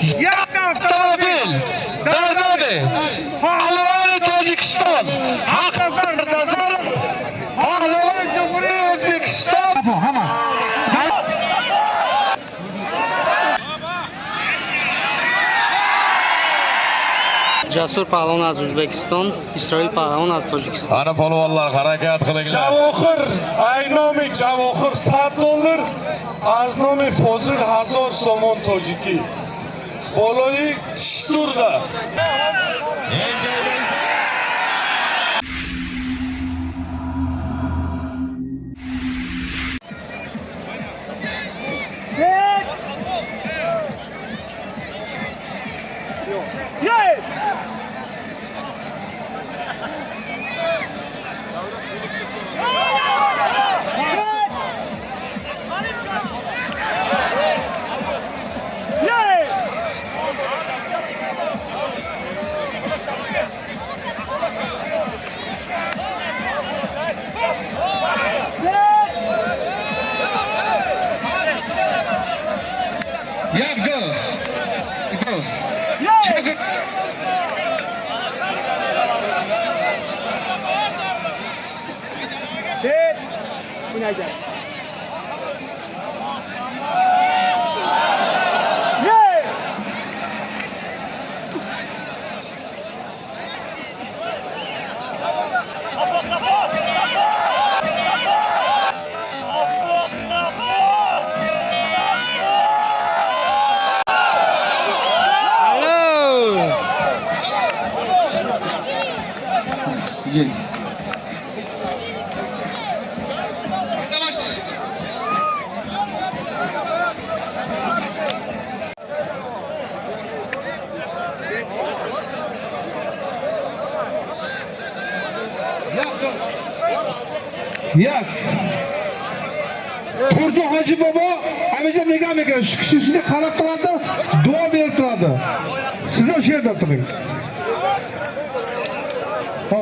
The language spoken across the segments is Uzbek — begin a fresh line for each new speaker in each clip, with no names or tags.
Якта автомобил
Дар номи паҳлавони Тоҷикистон Ҳақназар Назаров, паҳлавони Ҷумҳурии Ӯзбекистон.
Ҳама.
Jasur pahlvon аз Ӯзбекистон, Исроил паҳлавон аз Тоҷикистон.
Ana polvonlar, harakat qilinglar.
Javohir, ай номи Ҷавоҳир 100 доллар, аз номи Фозил 1000 сомон тоҷикӣ. Болои штурда.
Як, ду, ду.
Алло!
Як. Turdi Hoji bobo hamisha nega ekan, shu kishi shunday qarab turadi, duo berib turadi. Siz ham shu yerda turing. Ho.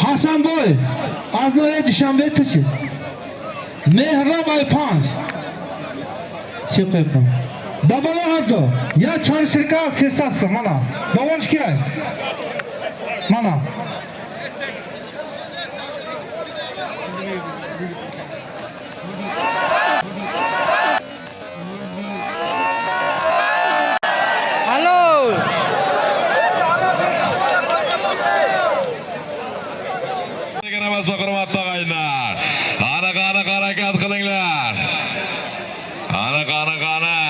Hasanboy az noya Dushanbe tichi. Mehrob ay 5. Chiqyapman. Bobolar haddo. Ya chorshirka sesasi mana. Bobonch kerak. Mana.
Алло!
Degan emas, hurmatli og'aynilar. Qani, qani, harakat qilinglar. Qani, qani, qani.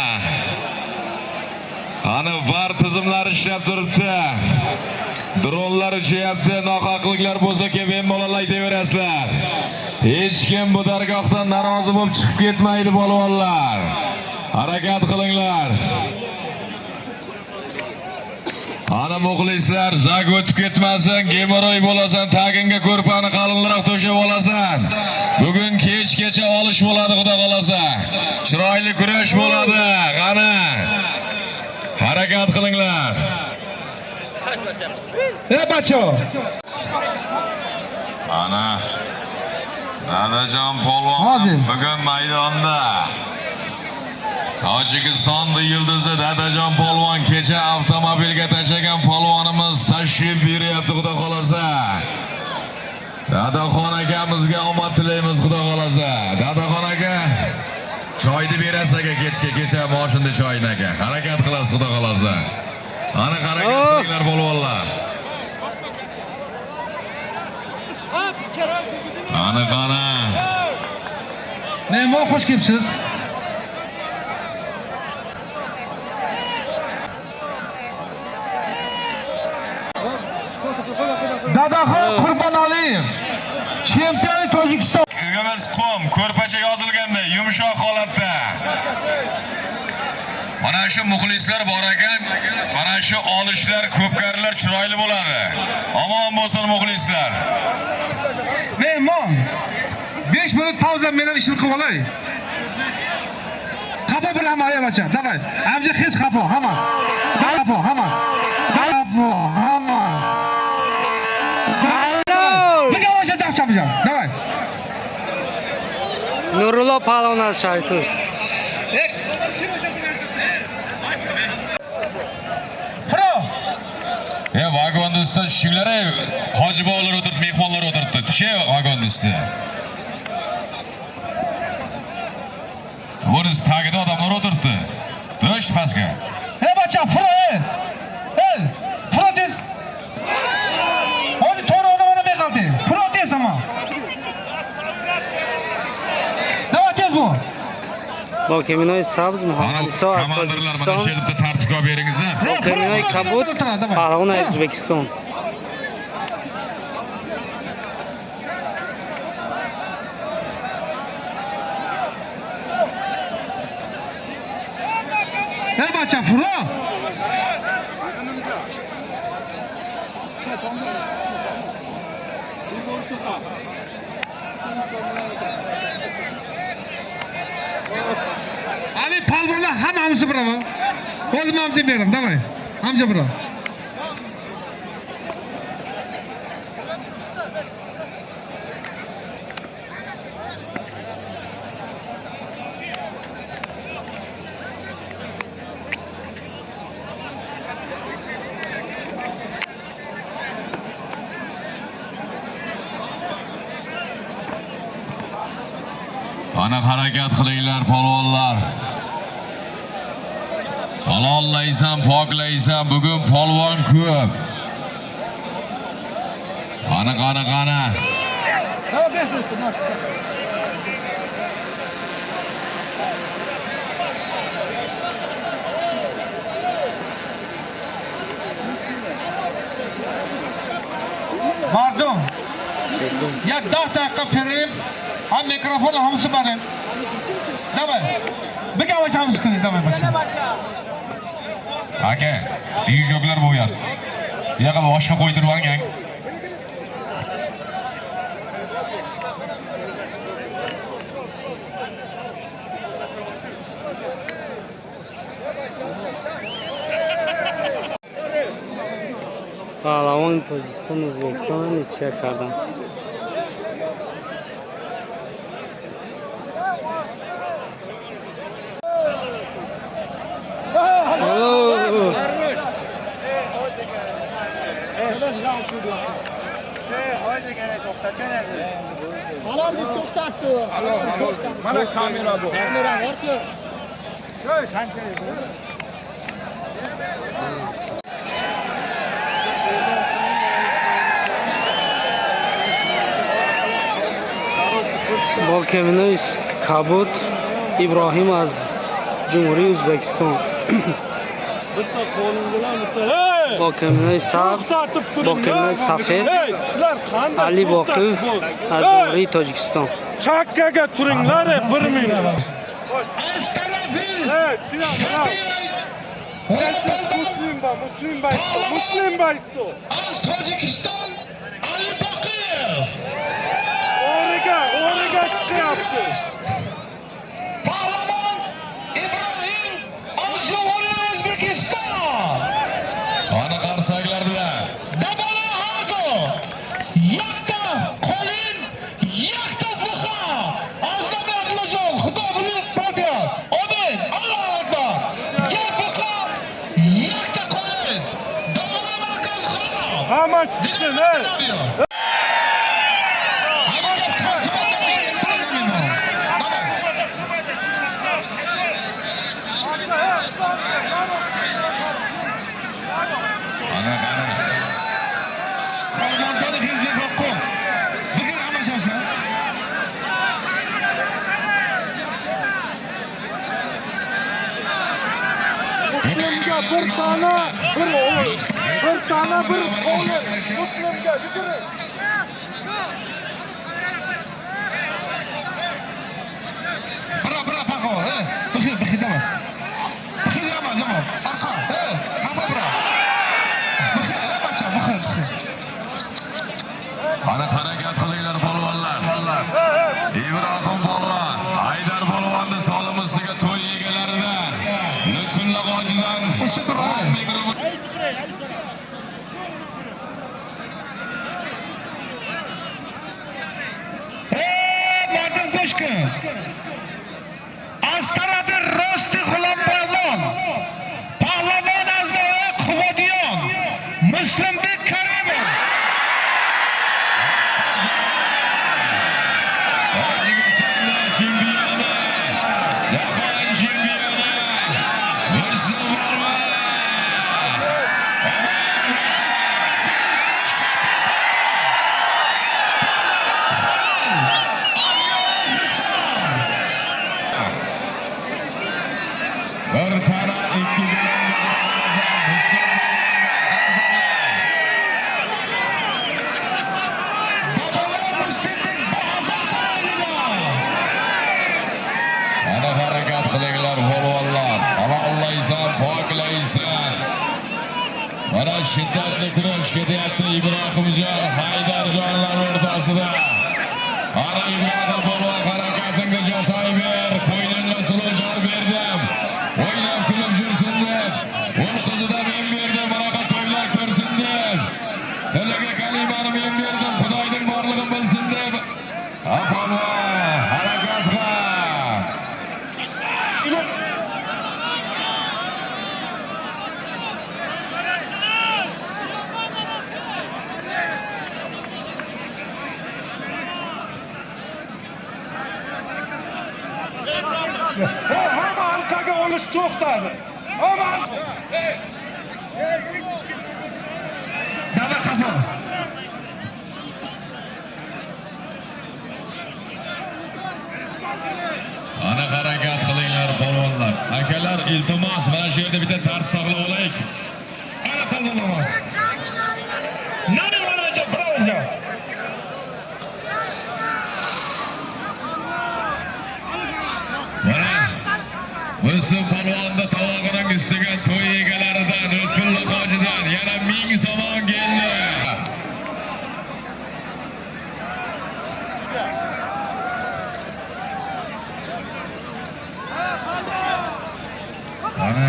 Qani VAR tizimlari ishlab turibdi. Dronlar uchyapti, nohaqliklar bo'lsa kelib bemalol aytaverasizlar. Hech kim bu dargohdan norozi bo'lib chiqib ketmaydi polvonlar. Harakat qilinglar. Ana muxlislar, zag o'tib ketmasin, gemoroy bo'lasan, tagingga ko'rpani qalinroq to'shab olasan. Bugun kechgacha olish bo'ladi, xudo xolasa. Chiroyli kurash bo'ladi. Qani. Harakat qilinglar.
Ey bacho.
Ana. Dadajon polvon
Hozir.
bugun maydonda. Tojikiston yulduzi Dadajon polvon kecha avtomobilga tashlagan polvonimiz tashrif buyuryapti, xudo xolasa. Dadaxon akamizga omad tilaymiz, xudo xolasa. Dadaxon aka, choyni berasiz aka kechga, kecha moshinda choyni aka. Harakat qilasiz, xudo xolasa. Ana harakat
Oh.
qilinglar polvonlar. Qani, qani.
Mehmon, xush kelibsiz. Dadaxon Qurbonaliyev, chempion Tojikiston.
Uyimiz qum, ko'rpacha yozilganda yumshoq holatda. Mana shu muxlislar bor ekan, mana shu olishlar, ko'pkarilar chiroyli bo'ladi. Omon bo'lsin muxlislar.
Mehmon, 5 minut pauza menen ishini qilib olay. Xafa bilaman, aya bacha. Давай. Amca hech xafa, hamma. Xafa, hamma. Xafa, hamma.
Алло! Nurullo Pahlvon аз Шаҳритӯз.
Furo.
E vagonni ustidan tushinglar ey. Hoji bobolar o'tiribdi, mehmonlar o'tiribdi. Tushay vagonni ustiga. Buni tagida odamlar o'tiribdi. Tush pastga.
Ey bacha, furo ey. Ey, furo tez. Hozir to'g'ri odam ona beqaldi. Furo tez ama. Давай tez bu.
Бо кеминои сабз
Ana
Муҳаммадисо аз
komandirlar mana shu
Тоҷикистон,
yerda bitta tartibga olib beringizlar.
бо кеминои кабуд Паҳлавон аз Ӯзбекистон.
Ey bacha, furo. Ali palvonlar hammamizni biraman. O'zim hamza beraman, давай. Hamza biraman.
Ana harakat qilinglar polvonlar. Halollaysan, poklaysan, bugun polvon ko'p. Qani, qani, qani.
Mardum. Як 10 daqiqa berib, ham mikrofon hamsi berib. Давай. Biga hamsi qiling, давай bacha.
Aka, diyjoklar bo'yadi. Bu yoqqa boshqa qo'ydirib yuboring.
Паҳлавони Тоҷикистон Ӯзбекистонро ничья карданд. О!
Halol deb to'xtatdi. Halol, halol. Mana kamera bu. Kamera bor-ku.
Бо кеминои кабуд Иброҳим аз Ҷумҳурии Ӯзбекистон, бо кеминои сабз, бо кеминои сафед Али Боқиев аз Ҷумҳурии Тоҷикистон.
Chakkaga turinglar bir minut.
Az tarafi
Hey, Muslim ba, Muslim baysto, Muslim baysto.
Az Tojikiston Ali Boqiyev.
O'riga, o'riga chiqyapti.
Pahlavon Ibrohim az Jumhuriyat O'zbekiston.
Ana qarsaklar bilan.
Dabala Hako. Yakta qo'lin, yakta buqa. Azlami Abdullajon, Xudo bilib partiya. Omin. Allohu akbar. Yak buqa, yakta qo'lin. Dabala markaz g'olib.
Hamma chiqsin, hey.
Ana qani.
Qo'mondoni Hizbi Haqqo. Bugun hamashasi.
Muslimga bir tana, bir o'g'il. Bir tana, bir qo'li. Muslimga yuguring.
Bira bira paqo, he. Bixir bixir jama. Bixir jama jama. Arqa, he. Xafa bira. Bixir, he bacha, bixir, bixir.
Ana harakat qilinglar polvonlar. Ibrohim polvon, Haydar polvonni solim ustiga to'y egalaridan Lutfulla hojidan
O'sha bir
10 ming rubl.
Ey, mardum. Гӯш кун. Аз тарафи рости Ғулом Палвон, паҳлавон аз ноҳияи Қубодиён, Муслимбек Каримов.
Tojikistonda chempioni, jahon chempioni Muslim polvon. Omon.
Паҳлавон Халил аз ноҳияи Ҳисор.
Bir tana ikki gilamga Muslim.
Babalar Muslimbek ba 1000 so'mligida.
Ana harakat qilinglar polvonlar. Halollaysan, poklaysan. Mana shiddatli kurash ketyapti Ibrohimjon, Haydarjonlar o'rtasida. Ana Ibrohim polvon, harakatingni jasayver. Qo'yningga suluv jor berdim. O'ynab kulib yursin deb. Ul qizida men berdim, bunaqa to'ylar ko'rsin deb. Tiliga kalimani men berdim, Xudoyning borlig'ini bilsin deb. Ha polvon, harakat qil.
Hamma orqaga olish to'xtadi. Hamma.
Dada xafa.
Ana harakat qilinglar polvonlar. Akalar, iltimos, mana shu yerda bitta tartib saqlab olaylik.
Ana polvonlar. Nani manaja правильно.
Mana Muslim polvonni tovog'ining ustiga to'y egalaridan Lutfulla hojidan yana 1000 somon keldi. Mana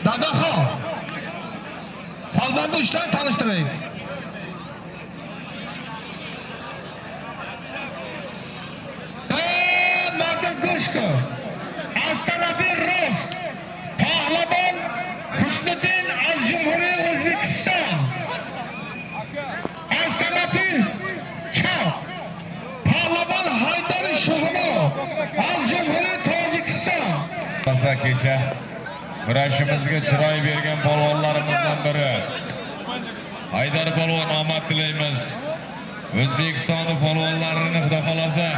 Dadaxon. Polvonni uchdan tanishtiring. Ey, mardim, go'sh qil. Аз тарафи рост паҳлавон Husniddin аз Ҷумҳурии O'zbekiston. Аз тарафи чап паҳлавон Haydar Shuhro аз Ҷумҳурии Tojikiston.
Masa kecha kurashimizga chiroy bergan polvonlarimizdan biri. Haydar polvon, omad tilaymiz. O'zbekiston polvonlarini Xudo xolasa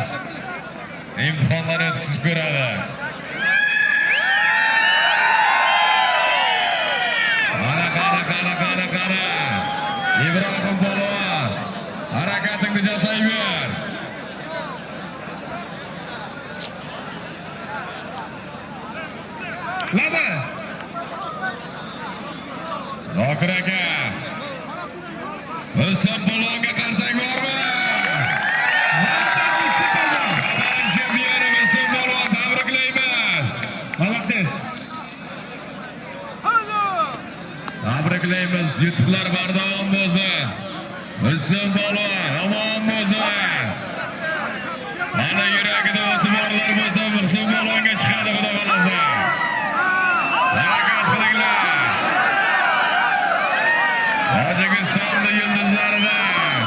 imtihondan o'tkazib ko'radi. Qara, qara, qara, qara, qara. Ibrohim polvon, harakatingni jasayver.
Laba.
Zokir aka. Rustam polvonga qarsak bormi? Jahon chempioni Rustam polvon, tabriklaymiz.
Молодец.
Tabriklaymiz. Yutuqlar bardavom bo'lsin. Rustam polvon, omon bo'lsin. Mana yuragida o'ti borlar bo'lsa, Rustam polvonga chiqadi, Xudo xolasa. Harakat qilinglar. Tojikistonning yulduzlaridan.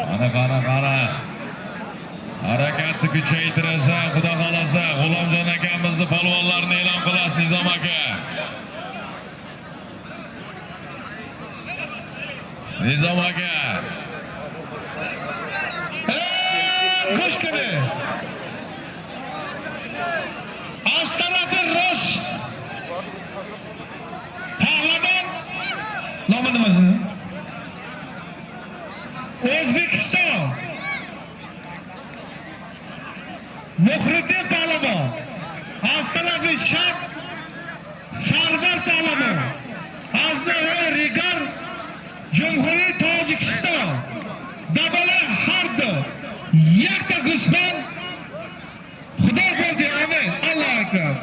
Qara, qara, qara. Harakatni kuchaytirasan, Xudo xolasa. G'ulomjon akamizni polvonlarni e'lon qilasiz, Nizom aka. Nizom aka.
Go'sh kuni. Nima nimasini? O'zbekiston. Muhriddin Pahlavon. Аз тарафи чап Сарвар Паҳлавон. Аз ноҳияи Регар, Ҷумҳурии Тоҷикистон. Дар болои ҳар ду якта гӯсфанд. Худо бурди, амин. Аллоҳ акбар.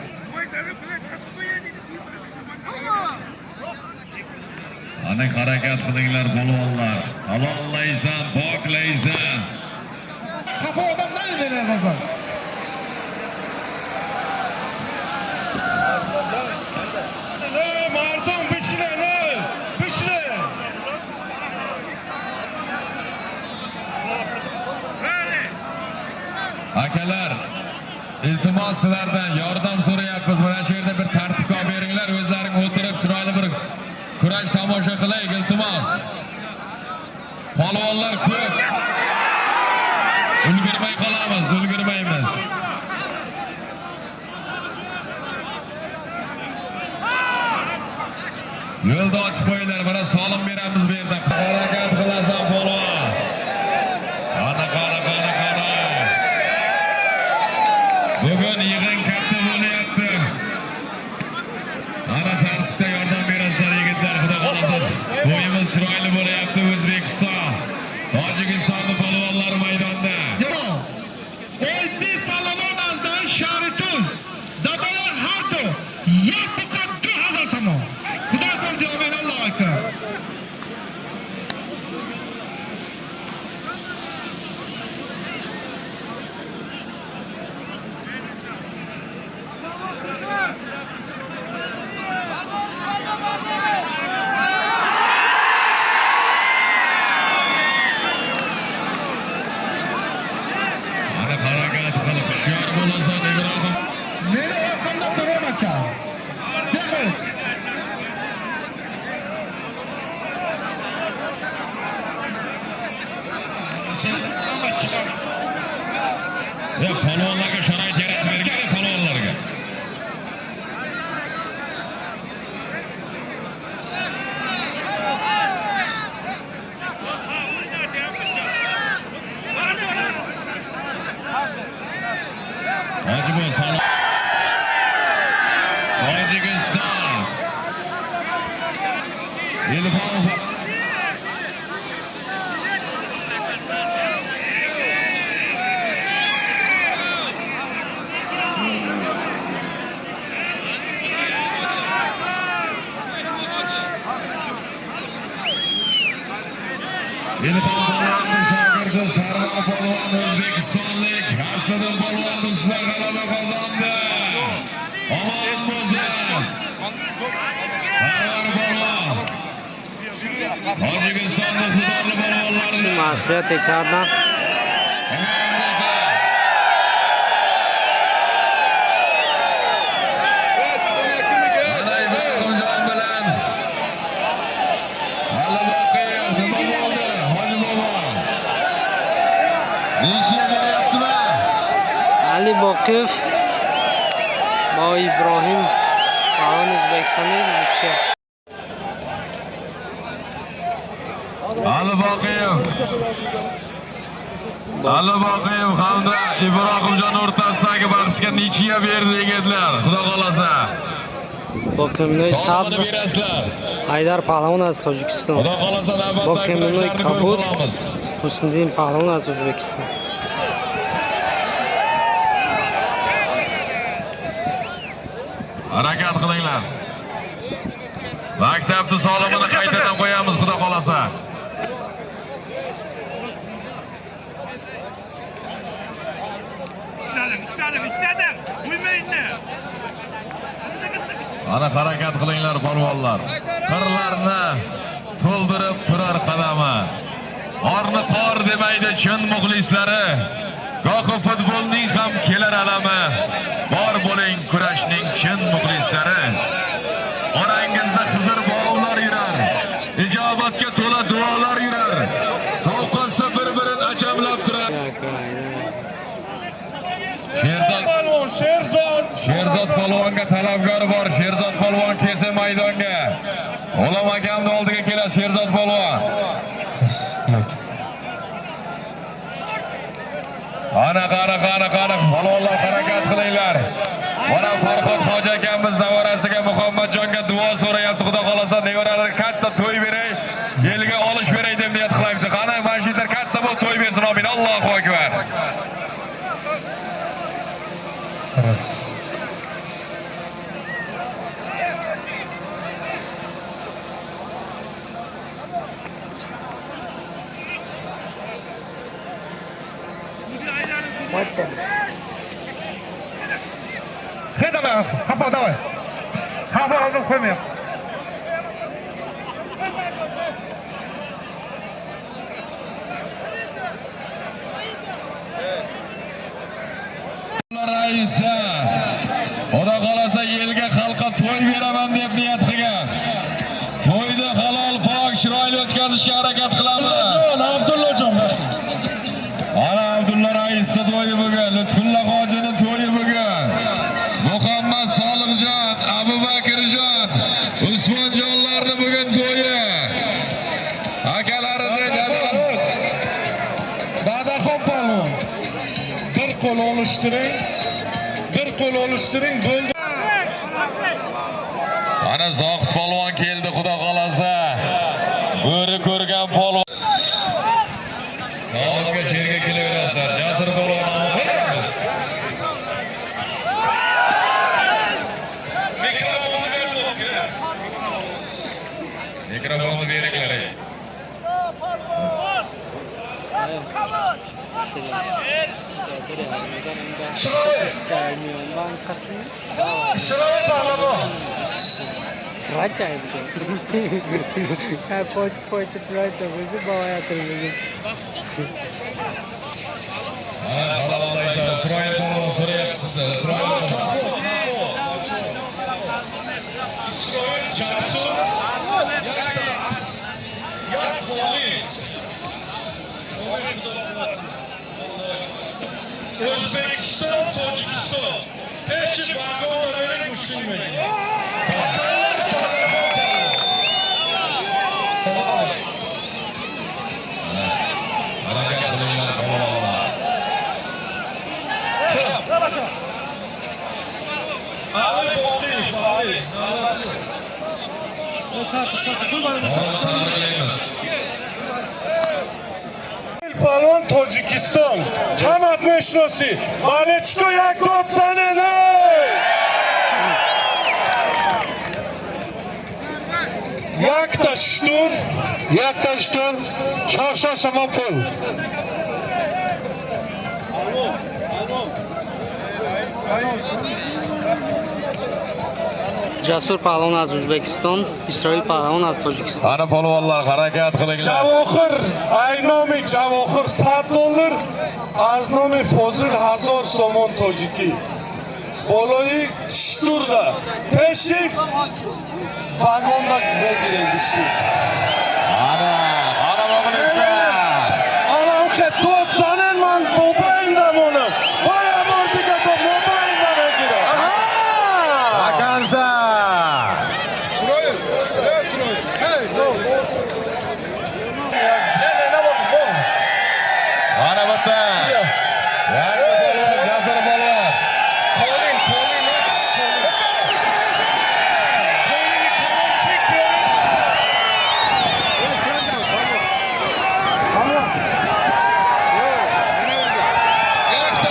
Aniq harakat qilinglar, polvonlar. Halollaysan, poklaysan.
Xafa odam nima?
Ey, мардум, бишинен, ey, бишинен.
Akalar, iltimos, sizlardan yordam so'rayapmiz. Mana shu yerda bir tartibga olib beringlar, o'zlaring o'tirib chiroyli bir kurash tomosha qilaylik, iltimos. Polvonlar ko'p. Ulgurmay qolamiz, ulgurmaymiz. Yo'lni ochib qo'yinglar, mana solim beramiz bu yerda. Harakat qilasan, polvon. Qani, qani, qani, qani. Bugun yig'in katta bo'lyapti. Ana tartibda yordam berasizlar, yigitlar, xudo xohlasa. To'yimiz chiroyli bo'lyapti. O'zbekiston, Tojikistonni polvonlari maydonda.
O'zbek Pahlavon аз ноҳияи шаҳри Тӯс. Дар болои ҳар ду як буқа 2000 сомон. Худо бурди, амин. Аллоҳ акбар.
Ana harakat qilib, hushyor bo'lasan, Ibrohim.
Meni orqamda turing, aka. Bexir. Hamma chiqar.
Ya polvonlarga sharoit yaratib bergan, polvonlarga. Hoji salom. Tojikiston. Ilhom. Ilhom polvonni shogirdi Sarvar polvon o'zbekistonlik Asliddin polvon ustidan g'alaba qozondi. Omon bo'lsin. Sarvar polvon. Tojikistonning iqtidorli polvonlaridan.
Маслиҳате кардам.
Omon bo'lsin. Mana Ibrohimjon bilan Ali Boqiyev nima bo'ldi? Hoji bobo. Ничья bo'lyaptimi?
Али Боқиев бо Иброҳим паҳлавони ӯзбекистонӣ ничья.
Ali Boqiyev. Ali Boqiyev hamda Ibrohimjon o'rtasidagi bahsga ничья berdi, yigitlar. Xudo xolasa.
Бо кимонои сабз
Solimini berasizlar.
Ҳайдар паҳлавон аз Тоҷикистон.
Xudo xolasa,
Бо
navbatdagi
кимонои
kurashlarni ko'rib
кабуд
qolamiz.
Ҳусниddin паҳлавон аз Ӯзбекистон.
Harakat qilinglar. Maktabni solimini qaytadan qo'yamiz, xudo xolasa.
Ishladim, ishladim, ishladim. Qo'ymaydi.
Ana harakat qilinglar, polvonlar. Qirlarni to'ldirib turar qadami. Orni qor demaydi chin muxlislari. Gohi futbolning ham kelar alami. Bor bo'ling, kurashning chin muxlislari. Orangizda Xizr bog'lar yurar. Ijobatga to'la duolar yurar. Sovqotsa bir-birini achamlab turar. Sherzod
Polvon Sherzod.
Sherzod polvonga talabgor bor. Sherzod polvon kelsa maydonga. G'ulom akamni oldiga keladi. Ana qara qara qara polvonlar harakat qilinglar. Mana Farhod hoji akamiz nevarasiga Muhammadjonga duo so'rayapti. Xudo xolasa nevaralarga katta to'y beray, elga olish beray deb niyat qilyapmiz. Qani mana katta bo'lib to'y bersin. Amin. Allohu akbar.
Раз.
Давай, xafa, давай. Xafa oldin qo'ymayapti.
Raisa. Xudo xolasa elga xalqqa to'y beraman deb niyat qilgan. To'yni halol, pok, chiroyli o'tkazishga harakat qilamiz.
Abdullajon.
Ana Abdulla raisning to'yi bugun, Lutfulla hojining to'yi bugun. Muhammad Solihjon, Abu Bakrjon, Usmonjonlarning bugun to'yi. Akalari
Dadaxon polvon. Bir qo'l olishtiring. Bir qo'l olishtiring, bo'ldi.
Ana Zohid polvon keldi, xudo xolasa. Bo'ri ko'rgan polvon. Soatga sherga kelaverasizlar. Jasur polvon qo'yamiz. Mikrofonni beringlar.
Isroil pahlavon.
Ana halol Isroil polvon so'rayapti sizdan. Isroil polvon.
Isroil Jasur yakta as yak xoli. O'zbekiston, Tojikiston. Peshi vagonlarni kuchmaydi.
Harakat qilinglar polvonlar.
Ali Boqiyev, Ali.
Tabriklaymiz.
Polvon Tojikiston. Hammat meshnosi. Malechko yak dod zanen. Yakta shtur,
Yakta shtur, 400 somon pul.
Jasur Pahlon аз Узбекистон, Исроил Паҳлавон аз Тоҷикистон.
Ana polvonlar harakat qilinglar.
Javohir, ay nomi Javohir 100 dollar, аз номи Фозил 1000 сомон тоҷикӣ. Болои штурда пеши вагонда мегирем гӯштӣ.
Ana, ana muxlislar.
Ana хе дод занен ман мобайнда монам. Боя бор дига то мобайнда мегирам.
Akansa. Ana bitta. Yangi polvon, Jasur polvon.
Qo'ling, qo'ling, qo'ling. Qo'lini qo'lin chekmiyorum.
Yakta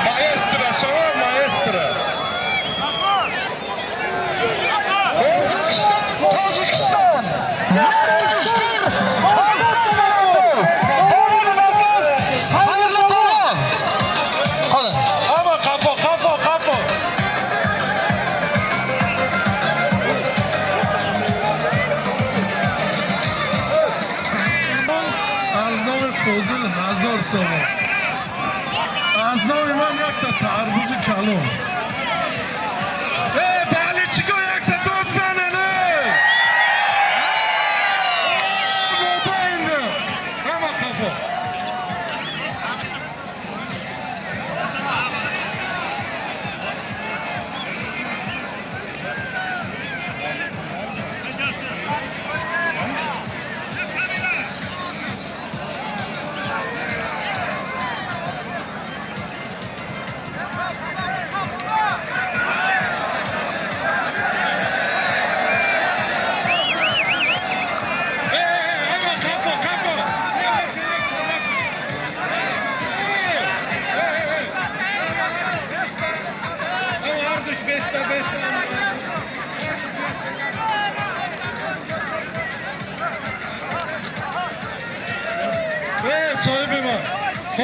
maestro, shava maestro. O'zbekiston, Tojikiston. Yakta shtur, Xayrli polvon. Qani.
Ama qafo, qafo, qafo. Аз номи Фозил 1000 сомон. Аз номи ман якта тарбузи калон. Э, болельщик о якта дод занен, э! Мобайнда. Ҳама қафо.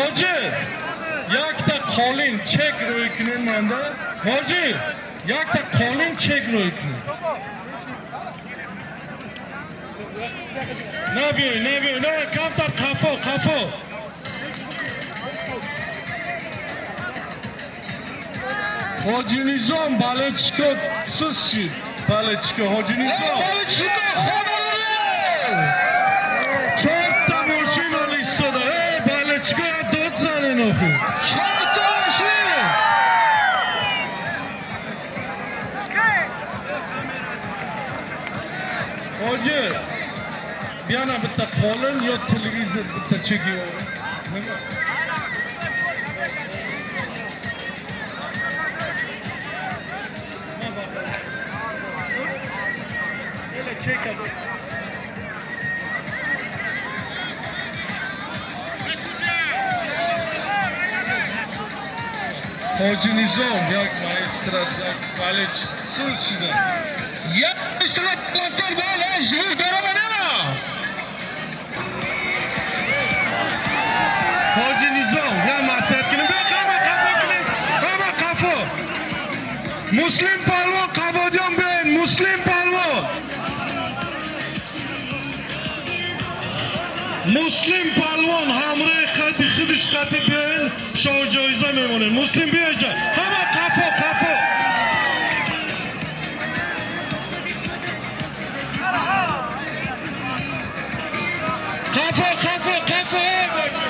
Hoji, якта қолин чек рӯй кунед манда. Ҳоҷи, якта қолин чек рӯй кунед. Набиёй, набиёй, на, камтар қафо, қафо. Ҳоҷи Низом, болельщик о сус шид. Болельщик о Ҳоҷи Низом. Чорта мошин ҳол истода. Э, болельщик о дод занен охи.
Чорта мошин!
Hoji, yana bitta qolin yo televizor bitta cheki. Nima? Nima bor? Ele cheka. Hoji Nizom як маэстро, як болельщик сус шуда.
Як маэстро бол, звук дорама нема.
Hoji Nizom, я nasihat qiling. Hamma qafo qiling. Hamma qafo. Muslim polvon Qabodiyon bilan Muslim polvon. Muslim polvon hamrohi qati xidish qati bilan shoh joiza memонем. Muslim биёҷа. Hamma qafo, qafo. Qafo, qafo, qafo, ey bocha.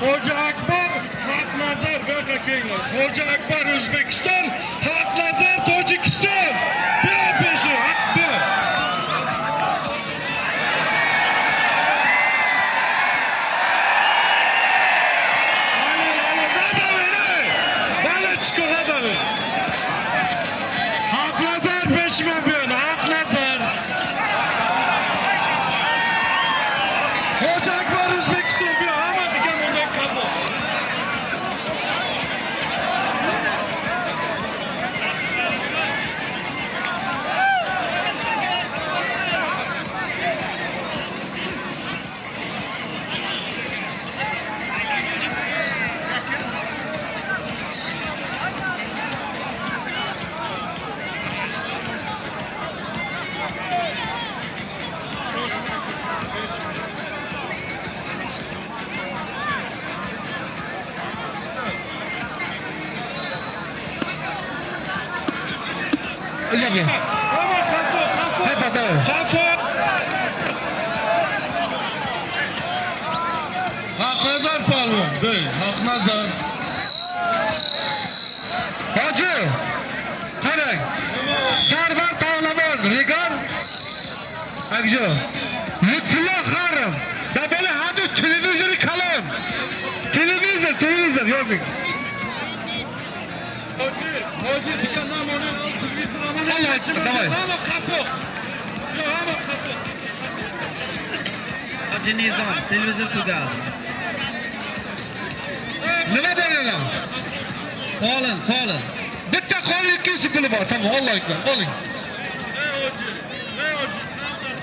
Hoji Akbar Haqnazar bu yoqqa kelinglar. Hoji Akbar O'zbekiston, Haqnazar Tojikiston. Bu yoq peshi, haq bu. Alo, alo, nadavin, ey. Bala chiqar, nadavin. Haqnazar peshima bu yoq, Haqnazar. Hoji Akbar O'zbekiston bu yoq, hamma degan unday qabul. Hamma qafo, qafo. Qafo. Haqnazar polvon, bey, Haqnazar.
Hoji, qarang. Sarvar Pahlavon, Regal. Akjo. Lutfullo G'arib. Dabala hadis televizori kalon. Televizor, televizor yozing.
Hoji, hoji, bitta namoni, televizor namoni.
Allah akbar, давай.
Hamma qafo. Yo, hamma qafo.
Hoji Nizom, televizor tugadi.
Nima bor yana?
Qolin, qolin.
Bitta qolin 200 puli bor. Tamam, Alloh akbar. Oling.
Ey hoji, ey hoji, hoji.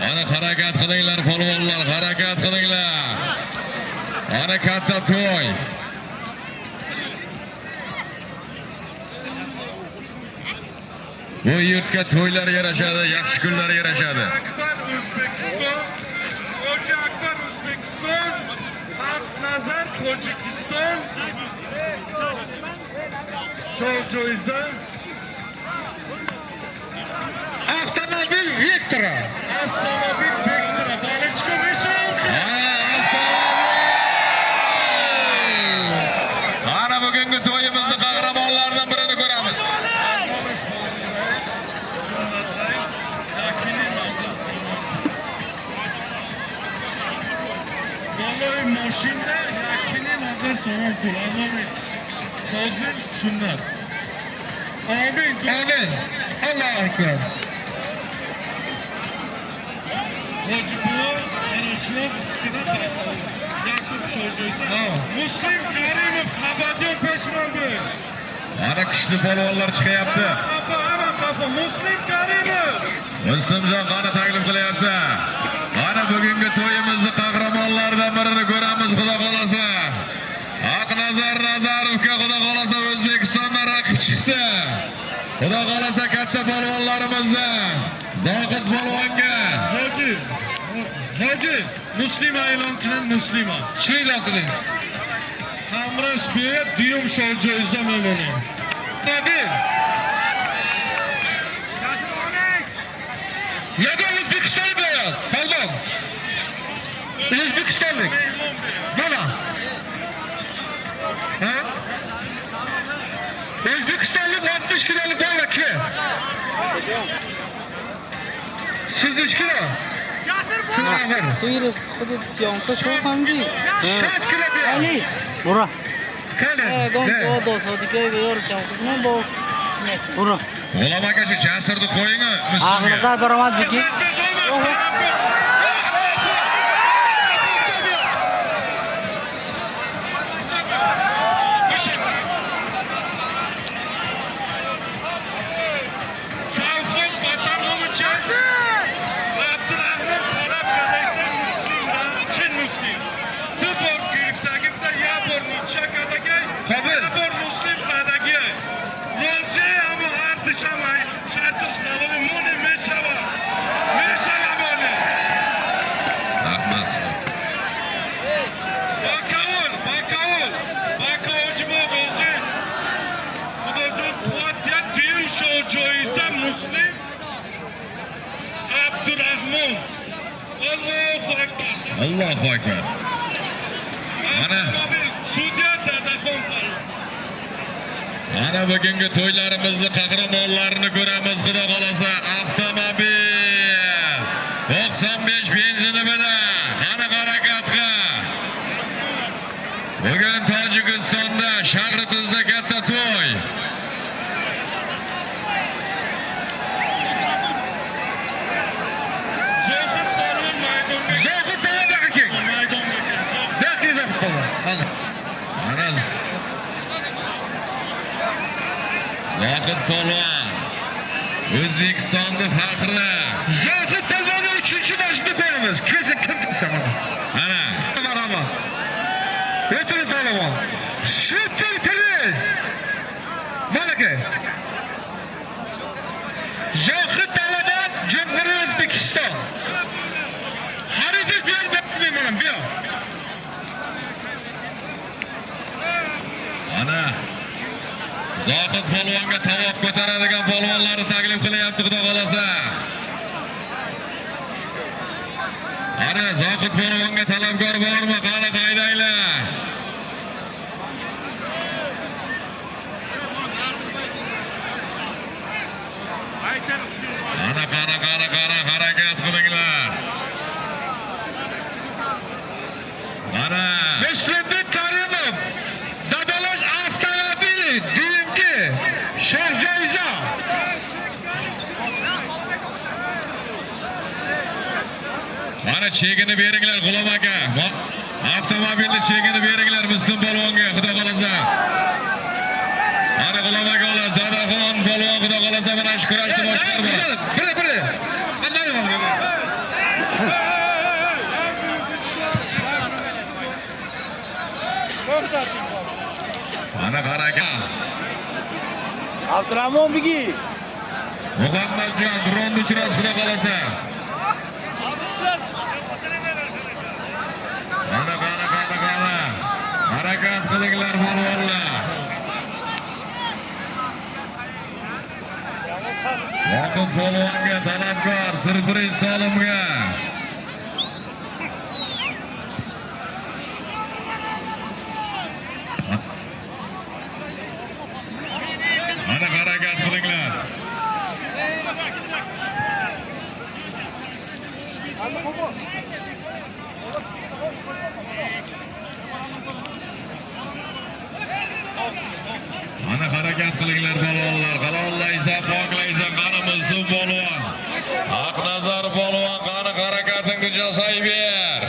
Ana harakat qilinglar polvonlar, harakat qilinglar. Ana katta to'y. Bu yurtga to'ylar yarashadi, yaxshi kunlar yarashadi.
Akbar O'zbekiston, Hoji Akbar O'zbekiston, Haqnazar Tojikiston. Shoh joiza
Avtomobil Vectra.
Avtomobil Vectra. Болельщик nechun?
Ana avtomobil! Ana bugungi to'yimizni qahramonlaridan birini ko'ramiz.
Vallahi moshinda 1,5 so'm pul. Amin. Hozir sunnat. Amin.
Amin. Alloh akbar.
Hoji buva ana shular ustidan qarab. Якум шоҳҷоиза. Муслим Каримов Қабадён пешмон биёед.
Mana kuchli polvonlar chiqyapti.
Qafa, hamma qafa. Muslim Karimov.
Muslimjon qani taklif qilyapti. Mana bugungi to'yimizni qahramonlaridan birini ko'ramiz, xudo xolasa. Aqnazar Nazarovga xudo xolasa O'zbekistondan raqib chiqdi. Xudo xolasa katta polvonlarimizdan Zohid polvonga.
Hoji. Hoji, Muslima e'lon qiling, Muslima.
Чӣ e'lon qiling?
Ҳамроҳш биёяд, дуюм шоҳҷоиза мемонем.
Mobil. Ягон o'zbekistonlik bilan, polvon. O'zbekistonlik. Mana. Ha? O'zbekistonlik 60 kilolik bormi ki? Siz nechi kilo? Siz og'ir.
Туй худат съёмка шо фаҳмидӣ?
6 kilo бер.
Али.
Бура.
Qani.
Ягон бо досодикаи беёршам қизман бо
Бура.
G'ulom aka shu Jasurni qo'ying Muslimga.
Aqnazar baromad biki.
Совхоз Ватановича Абдурахмон талаб кардааст Муслим чин Муслим. Ду бор гирифтагӣ буда, як бор нича кардагӣ,
Қобил.
як бор Муслим задагӣ. Розӣ ҳамо ҳар душам шартуш қабули моне мешава. Мешава моне.
Rahmat.
Бакавул, бакавул, бакавулчи бо розӣ. Худоҷон қувват диҳад, дуюм шоҳҷоиза Муслим Абдурахмон. Аллоҳу акбар.
Allohu akbar. Mana.
Avtomobil sudya Dadaxon polvon.
Mana bugungi to'ylarimizni qahramonlarini ko'ramiz, xudo xolasa. Avtomobil 95 benzini bilan qani harakat qil. Bugun Tojikistonda Shahritizda katta to'y.
Zohid polvon maydonga.
Zohid polvon buyoqqa kel.
Maydonga kel.
Buyoqqa kel Zohid polvon. Mana.
Mana Zohid polvon O'zbekistonni faxri.
Zohid polvonni 3-boshini qo'yamiz. Kelsin kim kelsa mana.
Mana
Marhamat. O'tiring polvon. Super priz. Mana aka. Zohid polvon Jumhuriy O'zbekiston. Xaridor bu yerda mana bu yoq.
Mana Zohid polvonga tovoq ko'taradigan polvonlarni taklif qilyapti, xudo xolasa. Ana Zohid polvonga talabgor bormi? Qani qaydanglar. Ana qani qani qani harakat qilinglar. Mana
Muslimbek Karimov Dadalash avtomobili DMG shohjoiza.
Mana chegini beringlar G'ulom aka. Avtomobilni chegini beringlar Muslim polvonga, xudo xolasa. Mana G'ulom aka olasiz, Dadaxon polvon xudo xolasa mana shu kurashni boshqardi.
Biri biri. Qanday bo'ldi?
Mana harakat.
Abdurahmon bigi.
Muhammadjon dronni uchirasiz xudo xolasa. Mana qani qani qani. Harakat qilinglar polvonlar. Yoqub polvonga talabgor syurpriz solimga. Mana harakat qilinglar. Mana harakat qilinglar polvonlar. Halollaysan, poklaysan, qani Muslim polvon. Aqnazar polvon qani harakatingni jasay ber.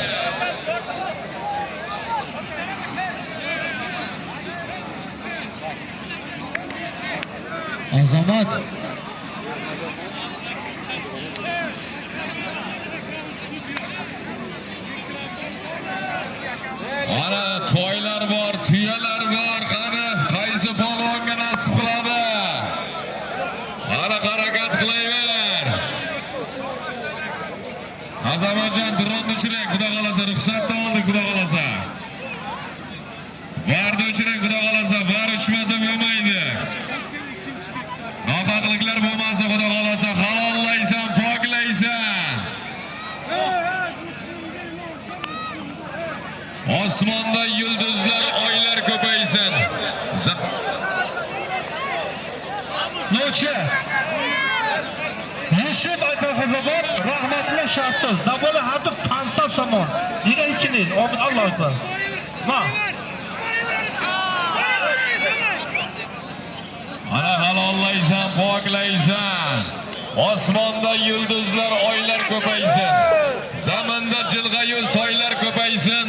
Azamat.
Ana toylar bor, tuyalar bor, qani qaysi polvonga nasib qiladi? Ana harakat qilayver. Azamatjon, dronni uchiring, xudo xolasa, ruxsatni oldik, xudo xolasa. Varni uchiring, xudo xolasa, var uchmasa bo'lmaydi. Nohaqliklar bo'lmasa, xudo xolasa, halollaysan, poklaysan. Osmonda yulduzlar, oylar ko'paysin.
Novcha. Yusuf Akaxo'zobod rahmatli shartsiz. Dabola hatib 500 somon. Diga ikkingiz. Omid Allohu akbar. Ma.
Ana halollaysan, poklaysan. Osmonda yulduzlar, oylar ko'paysin. Zaminda jilg'ayu soylar ko'paysin.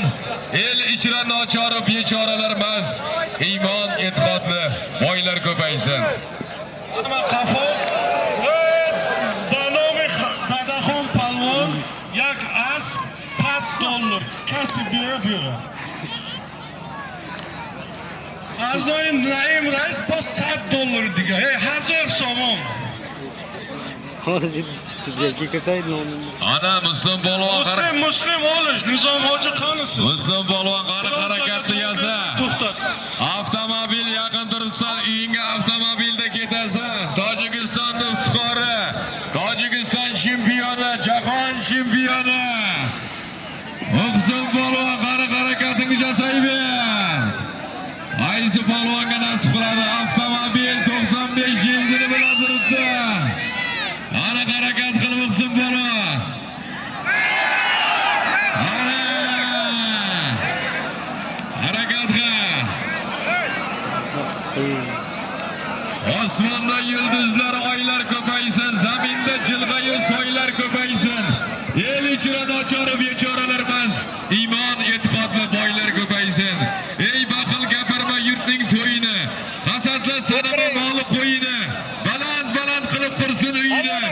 El ichra nochoru bechoralar emas, iymon e'tiqodli boylar ko'paysin.
Qafo ба номи Садахон Палвон як асп $100. Каси биё биё. Аз номи Наим Раис по $100 дига. Эй, 1000 сомон.
Ana Muslim polvon
Muslim, Muslim olish, Nizom hoji qanisi?
Muslim polvon qani harakatni yasa.
To'xtat.
Avtomobil yaqin turibsan, uyingga avtomobilda ketasan. Tojikistonning iftixori, Tojikiston chempioni, jahon chempioni. Muhsin polvon qani harakatingni jasayber. Qaysi polvonga nasib qiladi? Avtomobil 95 yilini bilan turibdi. Ana harakat qil Muhsin polvon. Ana harakat qil. Osmonda yulduzlar, oylar ko'paysin, zaminda jilg'ayu soylar ko'paysin. El ichra nochoru bechoralar emas, iymon e'tiqodli boylar ko'paysin. Ey baxil, gapirma yurtning to'yini, hasadla sanama moli qo'yini, baland baland qilib qursin uyini,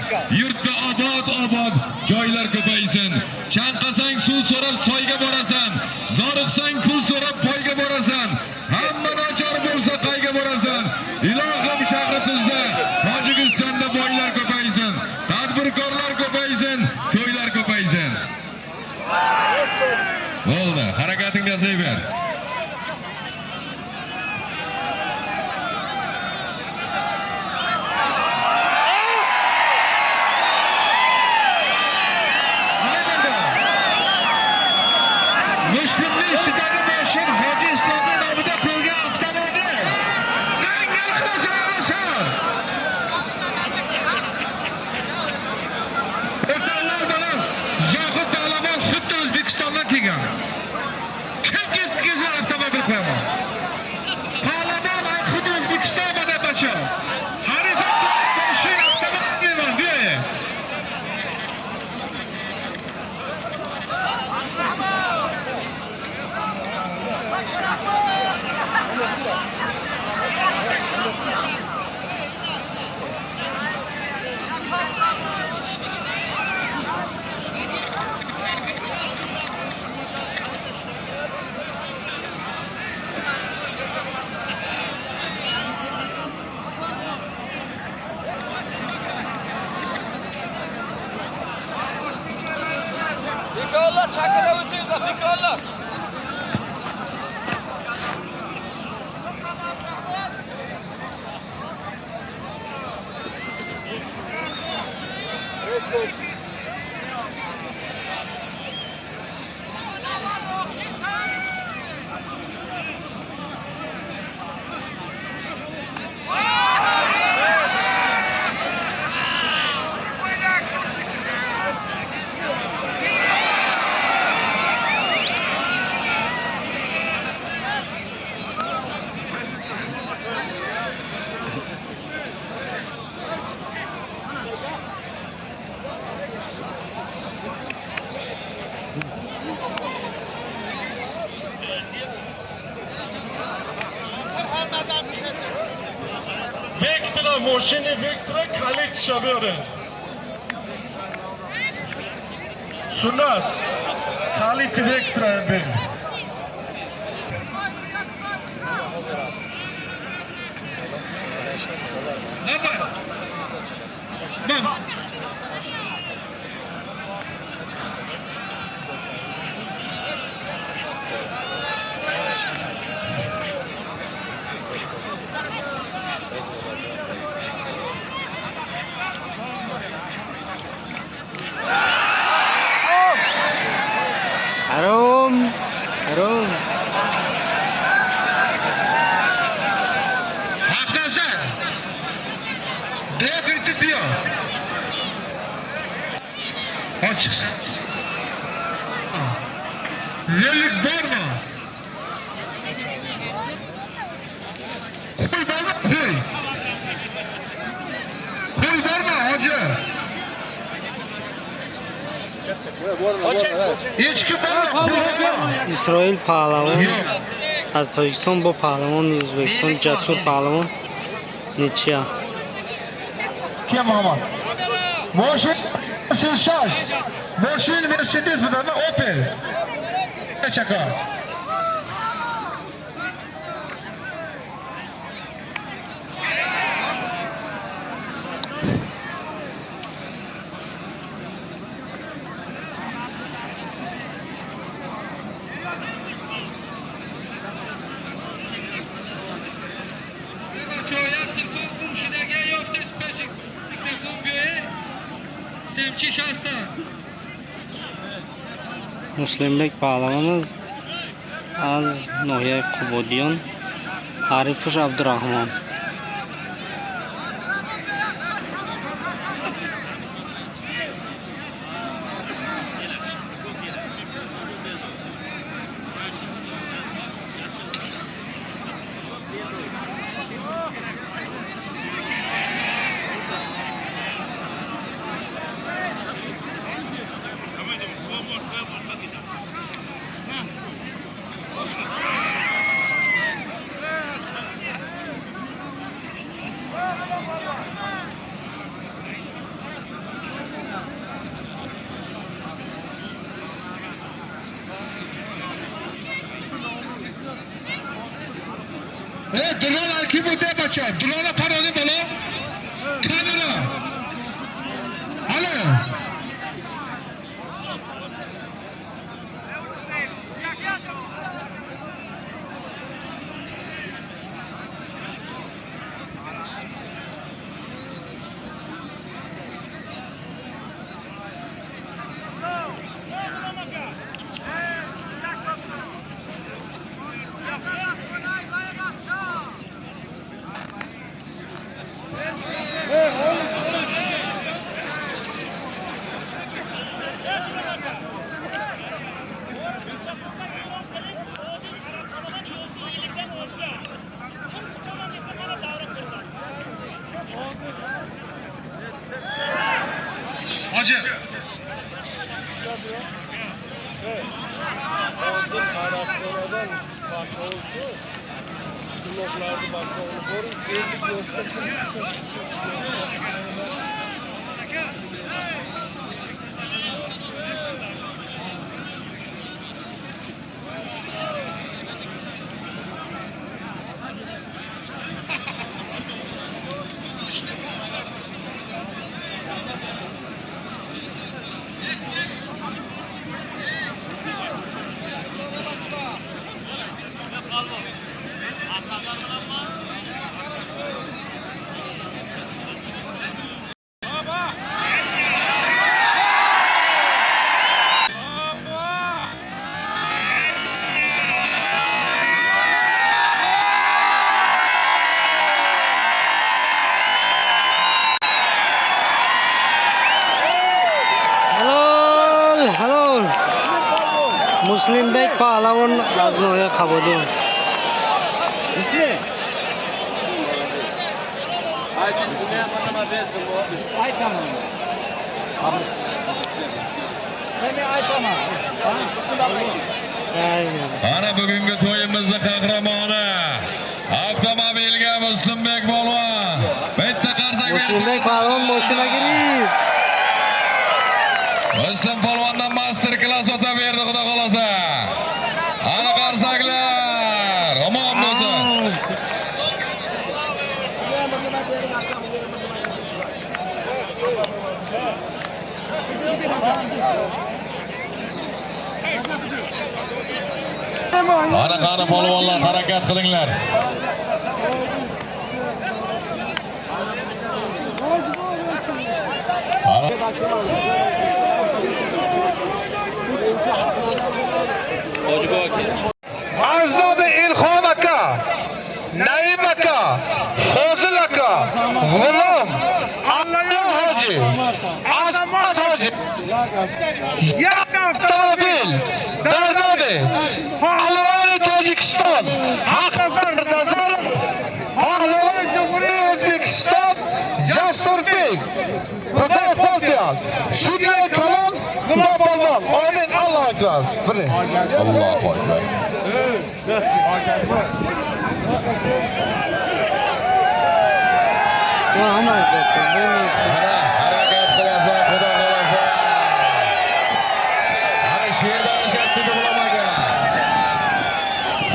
yurtda obod obod joylar ko'paysin. Chanqasang suv so'rab soyga borasan, zoriqsang pul so'rab boyga borasan. Hamma nochor bo'lsa qayga borasan? Ilohim shahritizda Tojikistonda boylar ko'paysin, tadbirkorlar ko'paysin, to'ylar ko'paysin. Bo'ldi, harakatingni yasayver.
Muslimni ustidagi mashin Hoji Islomning nomida qo'yilgan avtomobil. Dangal qilasan, olasan. O'rtoqlar bilan Zohid Pahlavon xuddi O'zbekistondan kelgan. Kim kelsa avtomobil qo'yaman. Pahlavon xuddi O'zbekiston mana bacha. Xarita mashin avtomobil beraman, bu.
Bekorlar chaqirib o'tinglar, bekorlar.
Мошини Вектра калитша биёрем. Суннат, калити Вектра бер.
Бам.
Harom, harom.
Haqnazar. Дуо гирифти, биё. Ochiq. Велик bormi? Qo'y bormi? Qo'y. Qo'y bormi, hoji? Echki bormi? Qo'y bormi?
Исроил Паҳлавон
Yo'q.
аз Тоҷикистон бо паҳлавони Ӯзбекистон Ҷасур Паҳлавон ничья.
Kim Muhammad? Moshin 6. Moshin Mercedes budami? Opel. Chaka.
Телефон гум шудага ёфтеш, пеши телефон биёед, семчиш ҳастанд.
Муслимбек Паҳлавон аз ноҳияи Қубодиён, ҳарифуш Абдураҳмон.
E, drona ki bude bacha? Drona paroni bolo. Kamera. Alo. Hoji.
Oldin arabxonadan bakovchi gunohlarni bakovchi bor, 50 yoshda kim chiqsin.
Halol, halol. Muslimbek Паҳлавон аз ноҳияи Қабодиён.
Ana bugungi to'yimizni qahramoni avtomobilga Muslimbek polvon. Bitta
Муҳсинбек паҳлавон мошина гирифт.
Rustam polvondan master klass o'tab berdi, xudo xolasa. Ana qarsaklar. Omon bo'lsin. Ana qani polvonlar, harakat qilinglar.
از نام ایلخان اکا، نعیم اکا، فاضل اکا، غلام، الله حاجی، عصمت حاجی، یک اتومبیل در نام پهلوان تاجیکستان حق نظر پهلوان جمهوری ازبکستان Jasurbek Xudo fotiha. Shunday kalon Xudo polvon. Amin. Allohu akbar. Biring.
Allohu akbar. Ana harakat qilasan, xudo xolasa. Ana sherda olishyapti G'ulom aka.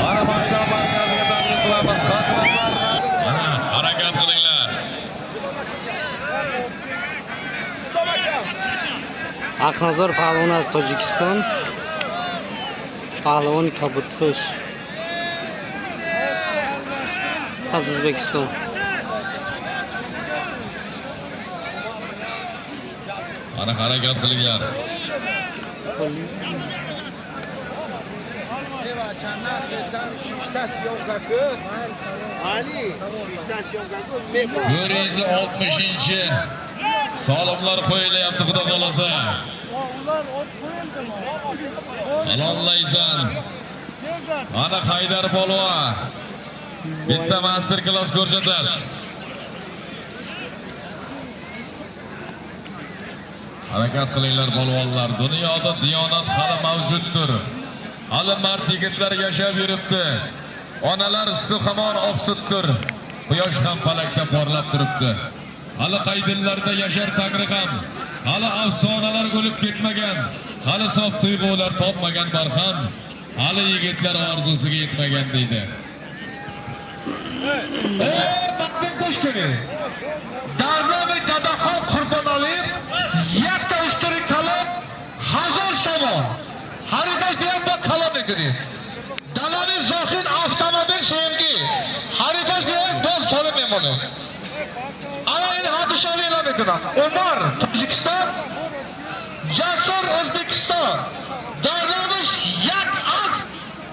Ana maydon markaziga taklif qilamiz. Ana harakat qilinglar.
Ҳақназар паҳлавон аз Тоҷикистон, паҳлавони кабудпӯш аз Ӯзбекистон.
Ana harakat qilinglar. Ko'ringizni 60-inchi solimlar qo'yilyapti, xudo xolasa. Halollaysan. Ana Haydar polvon. Bitta master klass ko'rsatasiz. Harakat qilinglar polvonlar. Dunyoda diyonat hali mavjuddir. Hali mard yigitlar yashab yuribdi. Onalar suti hamon oqsitdir. Quyosh ham falakda porlab turibdi. Hali qaydillarda yashar Tangri ham. Hali afsonalar o'lib ketmagan. Hali sof tuyg'ular topmagan barham. Hali yigitlar orzusiga yetmagan deydi.
Mardin qo'shkini. Dar nomi Dadaxon Qurbonaliyev yakta ushturi kalon 1000 somon. Xaridor bilan bu kalon mekuni. Dalani Zohid avtomobil sevgi. Xaridor bilan boz solib memoni. Ana endi hadishani e'lon mekunan. Umar Tojikiston, Jasur O'zbekiston. Darnomish yak az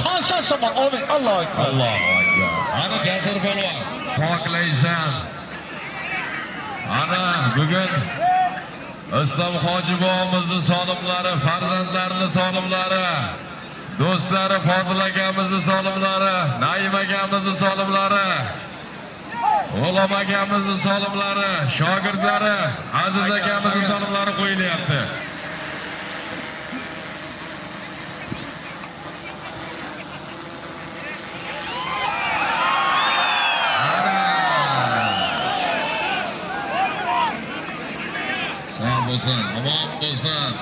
500 somon. Amin. Allohu akbar.
Allohu akbar. Ana Jasur polvon. Poklaysan. Ana bugun Islom hoji bobomizni solimlari, farzandlarini solimlari, do'stlari Fozil akamizni solimlari, Naim akamizni solimlari, G'ulom akamizni solimlari, shogirdlari, Aziz akamizni solimlari qo'yilyapti. Sog' bo'lsin, omon bo'lsin.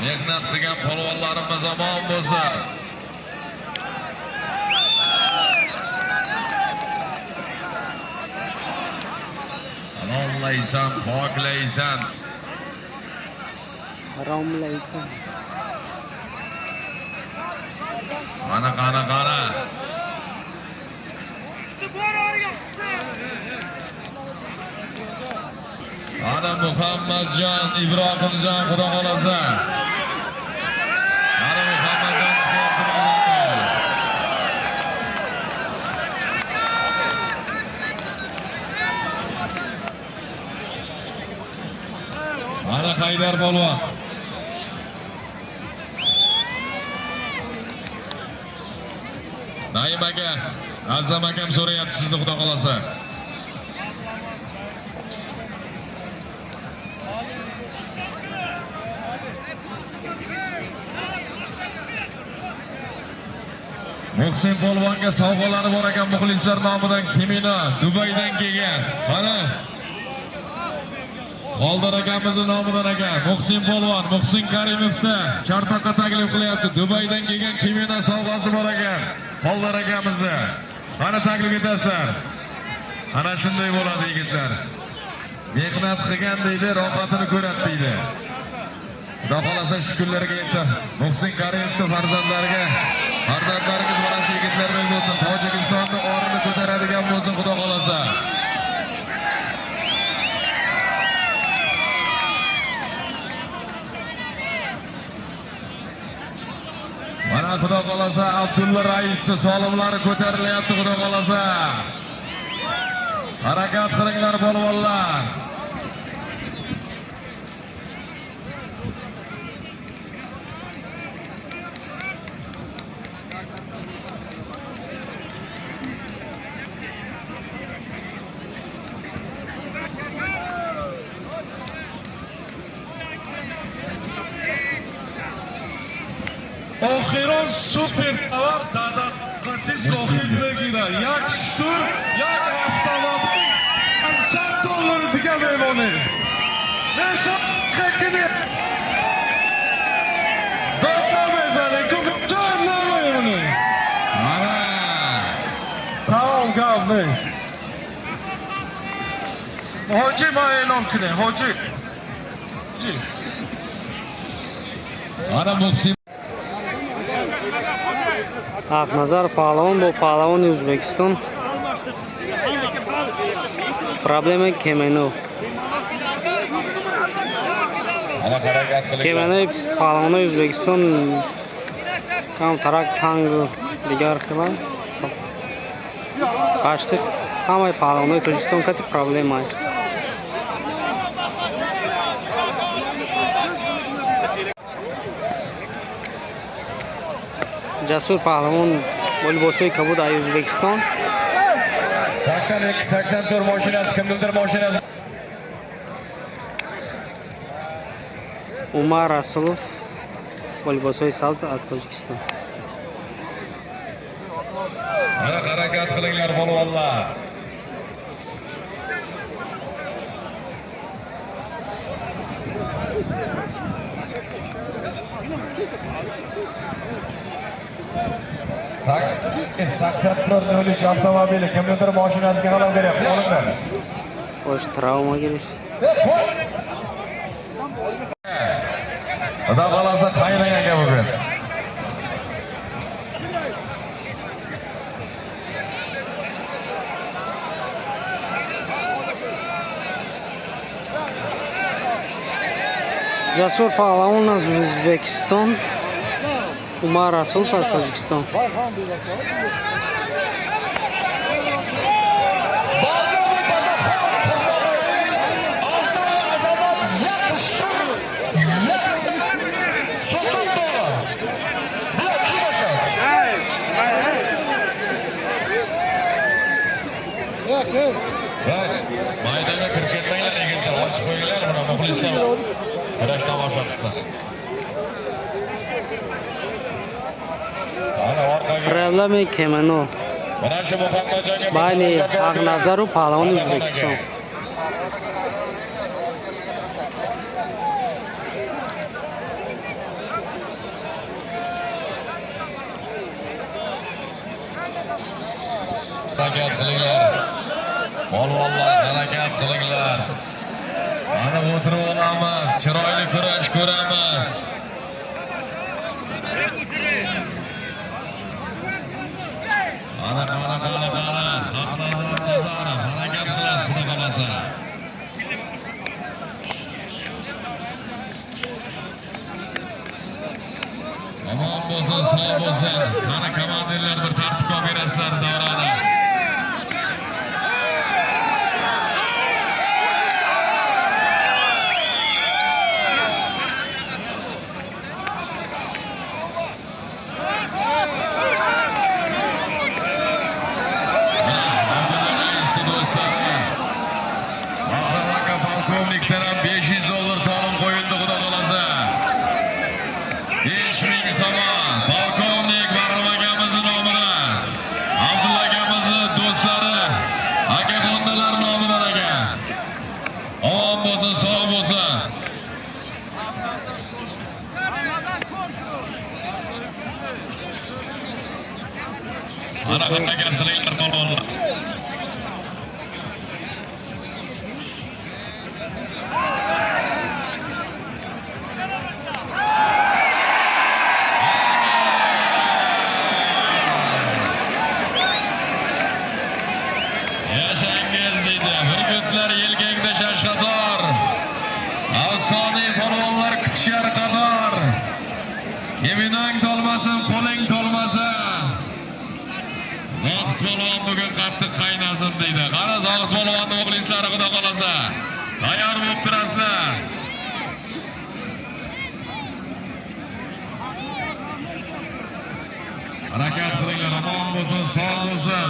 Mehnat qilgan polvonlarimiz omon bo'lsin. Halollaysan, poklaysan.
Haromlaysan.
Mana qani qani. Ana Muhammadjon Ibrohimjon xudo xolasa. Ana Muhammadjon chiqyapti maydonga. Ana Haydar polvon. Naim aka, Azam akam so'rayapti sizni xudo xolasa. Muhsin polvonga sovg'alari bor ekan muxlislar nomidan Kimino Dubaydan kelgan. Mana Xoldor akamizni nomidan ekan. Muhsin polvon, Muhsin Karimovni chortoqqa taklif qilyapti. Dubaydan kelgan kimena sovg'asi bor ekan. Xoldor akamizni. Qani taklif etasizlar. Ana shunday bo'ladi, yigitlar. Mehnat qilgan deydi, rohatini ko'radi deydi. Xudo xolasa shu kunlarga yetdi. Muhsin Karimovni farzandlariga, farzandlaringiz mana shu yigitlarday bo'lsin. Tojikistonni orini ko'taradigan bo'lsin, Xudo xolasa. Mana Xudo xolasa Abdulla raisni solimlari ko'tarilyapti, Xudo xolasa. Harakat qilinglar, polvonlar.
Охирон супер товар дадақати зохид мегира. Як штур, як автомобил, 500 доллар дига мемонем. Неша хекини. Дада мезане, куҷо намемонем.
Mana
Тамом, гап нест. Ҳоҷӣ, ман эълон кунем, ҳоҷӣ. Ҳоҷӣ.
Mana Muhsin
Ҳақназар паҳлавон бо паҳлавони Ӯзбекистон. Проблема кемено.
Mana harakat qilinglar.
Кеманои паҳлавонои Ӯзбекистон камтарак тангу дигар хела. Пашти ҳамаи паҳлавонои Тоҷикистон кати проблема. Ҷасур паҳлавон бо либосҳои кабуд аз Ӯзбекистон.
82 84 mashinasi kimnidir mashinasi?
Умар Расулов бо либосҳои сабз аз Тоҷикистон.
Mana harakat qilinglar, polvonlar. 84 03 avtomobili kimnidir mashinasiga g'alaba beryapti. Olinglar.
Бош травма гирифт.
Xudo xolasa qaynang aka bugun.
Ҷасур паҳлавон аз Ӯзбекистон, Умар Расулов аз Тоҷикистон.
Maydonga kirib ketmanglar, yigitlar, ochib qo'yinglar, mana muxlislar kurash tomosha qilsin. Ana orqaga.
Проблеми кемано.
Mana shu Muhammadjonga
Байни Ҳақназару паҳлавони Ӯзбекистон.
Harakat qilinglar. Polvonlar, harakat qilinglar. Mana o'tirib olamiz, chiroyli kurash ko'ramiz. Ana qana qana qana, Haqnazar Nazarov harakat qilasiz, Xudo xolasa. Omon bo'lsin, sog' bo'lsin. Mana komandirlar bir tartibga olib berasizlar davrani. Abdulla raisni do'stlari. Bahrom aka polkovnikdan ham 500 dollar solim qo'yildi, Xudo xolasa. 5000 somon polkovnik Bahrom akamizni nomidan. Abdulla Yashangiz deydi. Burgutlar yelkangda shashqator. Afsoniy polvonlar kutishar qator. Yeminang to'lmasin, qo'ling to'lmasin. Zohid polvon bugun qattiq qaynasin deydi. Qara, Zohid polvonni muxlislari, xudo xolasa. Tayyor bo'lib turasizlar. Harakat qilinglar, omon bo'lsin, sog' bo'lsin.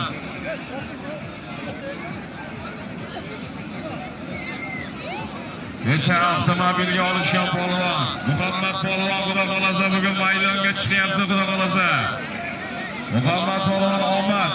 Kecha avtomobilga olishgan polvon Muhammad polvon xudo xolasa bugun maydonga chiqyapti, xudo xolasa. Muhammad polvon omad.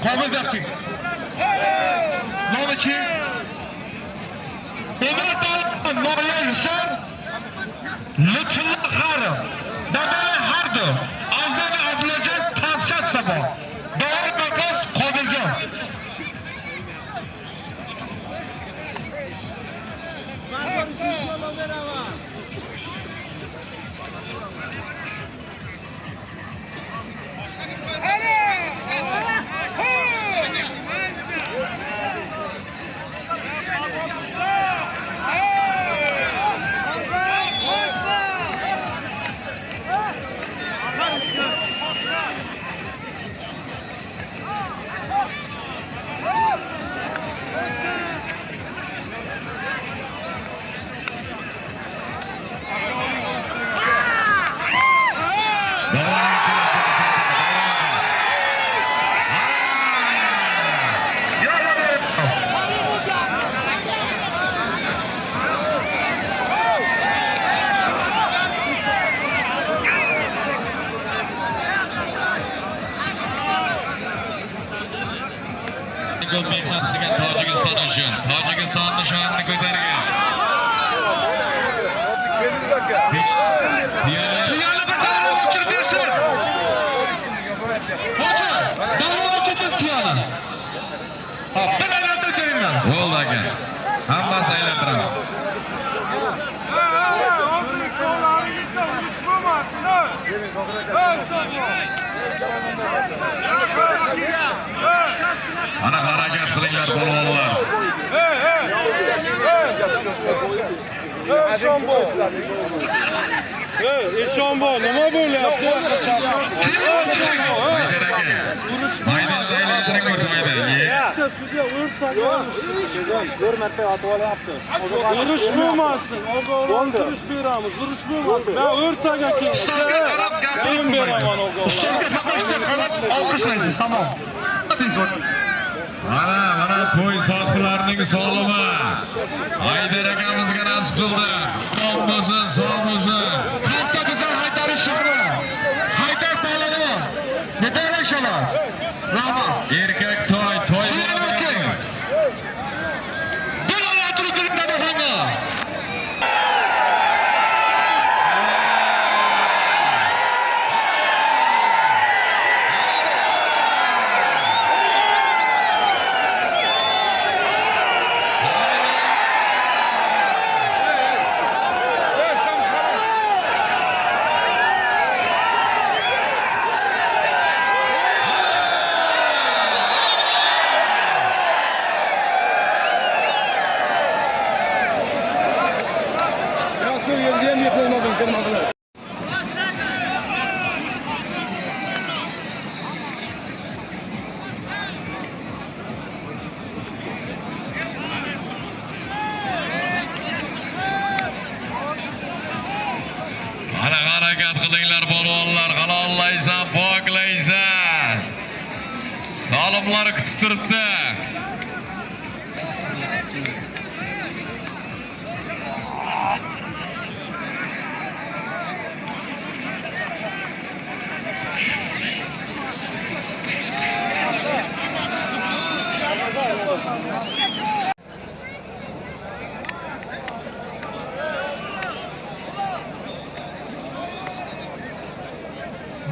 Qobil Bakir. Nomi kim? Umar Polvon, Noyan Husan, Lutfulla Xarov. Dadali Hardo. Azami Abdulaziz Tavsat Sabo. Davr Maqos Qobiljon.
Ko'p mehnat qilgan Tojikiston uchun. Tojikistonni sha'nini ko'targan.
Tiyani bir davron o'chirib bersin. Hoji, davron o'chirib tiyani. Ha, bir aylantirib kelinglar.
Bo'ldi aka. Hammasi aylantiramiz.
Hozir ikkovlaringizda urush bo'lmasin, ha.
Mana harakat qilinglar polvonlar.
Eshonbo. Eshonbo, nima bo'lyapti?
Haydar aka. Maydonni aylantiring maydon.
Urush bo'lmasin. Ogohlantirish beramiz. Urush bo'lmasin. Men o'rtaga keyin beraman ogohlantirishni.
Qarab olqishlaysiz, tamom.
Mana mana to'y sohiblarining solimi. Haydar akamizga nasib qildi. Sog' bo'lsin, sog' bo'lsin.
Katta bizlar Haydar Shahri. Haydar polvon. Muborak shalom. Rahmat.
Erkak to'y, to'y bo'ladi.
Bir aylantirib kelinglar hamma.
Mana harakat qilinglar polvonlar, halollaysan, poklaysan. Solimlar kutib turibdi.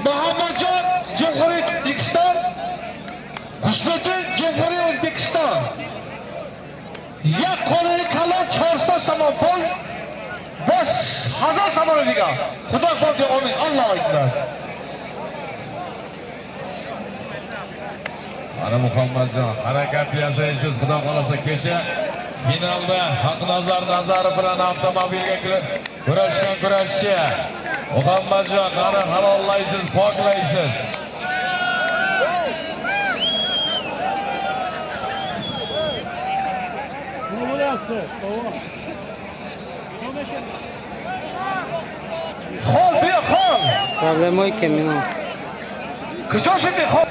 Muhammadjon Jumhuriy Tojikiston, Husniddin Jumhuriy O'zbekiston. Як qo'lini kalon 400 somon pul, bosh 1000 somon degan. Xudo xohlasa amin. Allohu akbar.
Mana Muhammadjon harakat yasaysiz, xudo xolasa kecha finalda Haqnazar Nazarov bilan avtomobilga kurashgan kurashchi. Muhammadjon qani halollaysiz, poklaysiz.
Xol biyo xol.
Проблемой кемино.
Kucho shudi xol.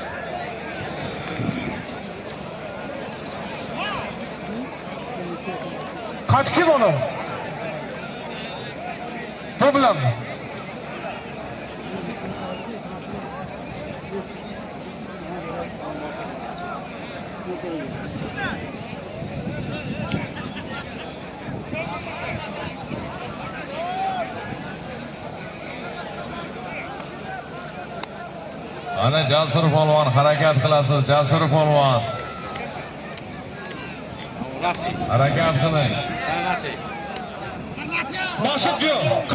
Qach kim uni? Bu bilan.
Ana Jasur polvon harakat qilasiz, Jasur polvon. Harakat qiling.
Masud yo'q.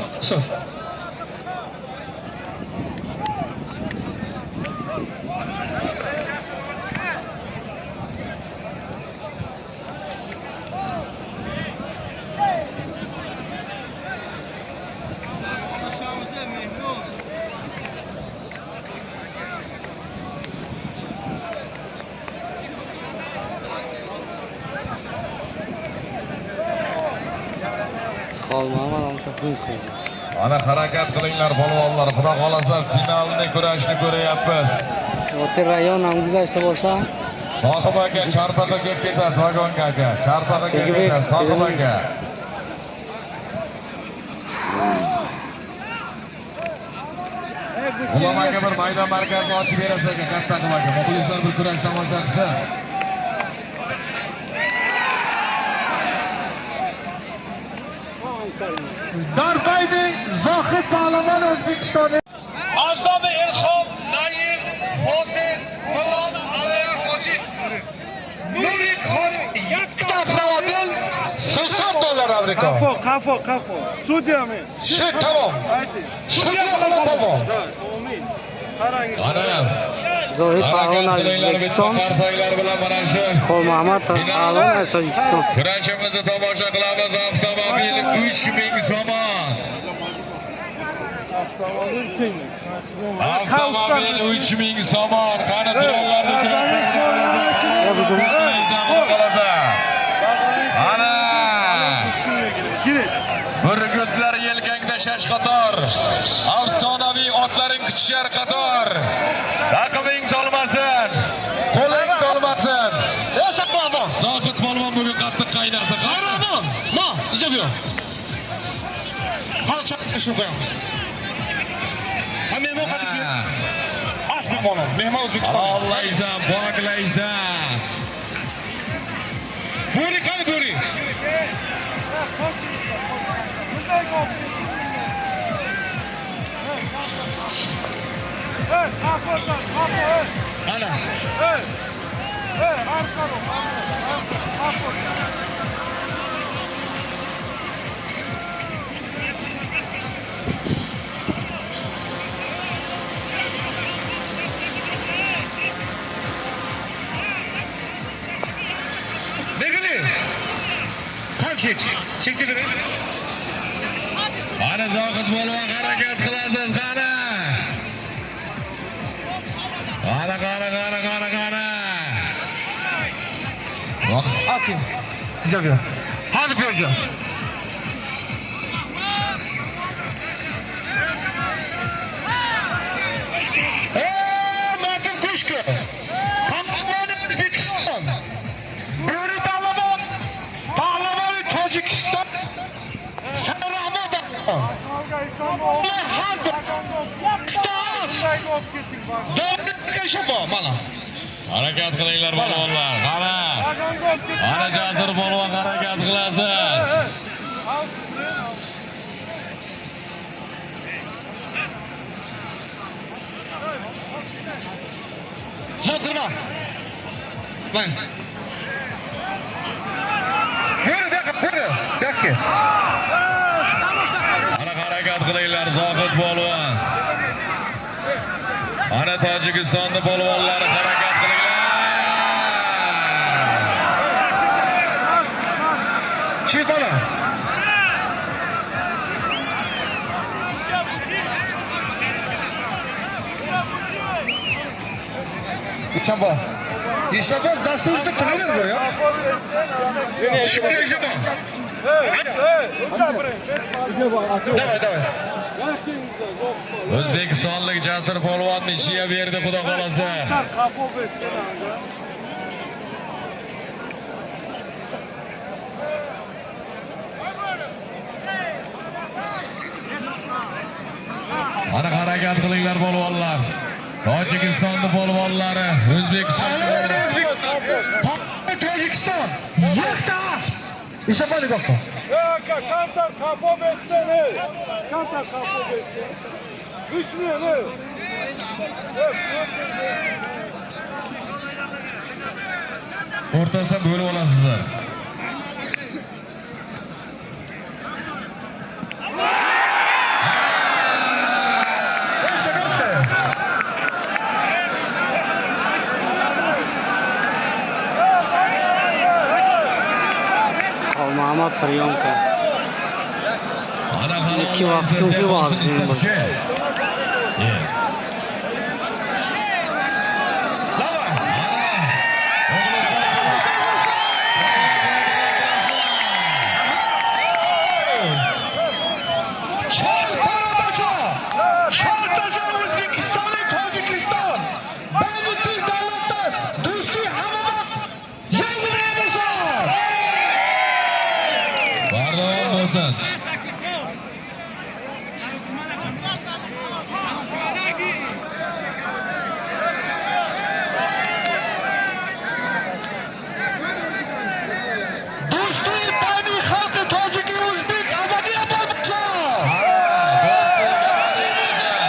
Ana harakat qilinglar polvonlar, xudo xolasa finalni kurashni ko'ryapmiz.
O'tir rayon ham guzashta bo'lsa.
Sohib aka chartaga kelib ketasiz, vagonga aka. Chartaga kelib ketasiz, Sohib aka. G'ulom aka bir maydon markazini ochib berasiz aka, katta qilib aka. Muxlislar bir kurash tomosha qilsin.
Darbaydi Zohid Pahlavon O'zbekiston.
Az nomi Ilhom, Naim, Fozil, G'ulom, Allayor Hoji, Nurik Xon
Ikkita avtomobil $80 Amerika.
Qafo, qafo, qafo. Sudiyami?
Shu tamom. Sudya bilan tamom.
Amin. Qarang.
Ana
Zohid Pahlavon
harakat
аз
qilinglar bitta
O'zbekiston,
qarsaklar bilan mana shu
Xolmuhammad Pahlavon аз Tojikiston.
Kurashimizni tomosha qilamiz. Avtomobil 3000 somon. Avtomobil 3000 somon. Qani dronlarni uchirasizlar, xudo xolasa. Ana burgutlar yelkangda shash qator. Afsonaviy otlaring kuchishar qator. Raqibing tolmasin. Qo'ling tolmasin.
Esa polvon.
Zohid polvon bugun qattiq qaynasa.
Polvon. Ma, ijob yo'q. Hol chaqirishni qo'yamiz. Ha, mehmon qadib As mehmonim, mehmon O'zbekiston.
Halollaysan, poklaysan.
Bo'ri qani bo'ri? Ana. Begili. Kan çek. Çekti beni.
Qani Zohid polvon, harakat qilasiz, qani. Qani, qani, qani, qani, qani.
Okey. Güzel. Hadi Piyoca. Martin Kushka. Pahlavon O'zbekiston. Bo'ri pahlavon. Pahlavon Tojikiston. Sarahmon pahlavon. Ular har bittasi. Davlatga mana.
Harakat qilinglar polvonlar. Qani. Qani Jasur polvon, harakat qilasiz.
Zokirma. Lan. Yürü dakika, yürü. Dakika.
Ana harakat qilinglar Zohid polvon. Ana Tojikistonning polvonlari, harakat qilinglar.
Çık bana. Çaba. Yishlatmas dasturda trener bu ya. Şimdi yaşama. Давай, давай.
O'zbekistonlik Jasur polvon ничья berdi, xudo xolasa. Ana harakat qilinglar polvonlar. Tojikistonning polvonlari, O'zbekiston
Tojikiston. Yakta. Ishapali gappa.
Kamtar kafo bestene. Kamtar kafo bestene. Güçlü.
O'rtasida bo'lib olasizlar.
Muhammad прием кард. Ikki vaqt ko'pi vazmin bo'ldi.
Давай. Chortaja! Chortaja O'zbekiston va Tojikiston. Bayni davlatlar do'stlik hamma vaqt yangi bo'lsin.
Bardavom bo'lsin.
Do'stlik bayni xalqi tojik va o'zbek abadiy bo'lsin.
Do'stlik abadiy bo'lsin.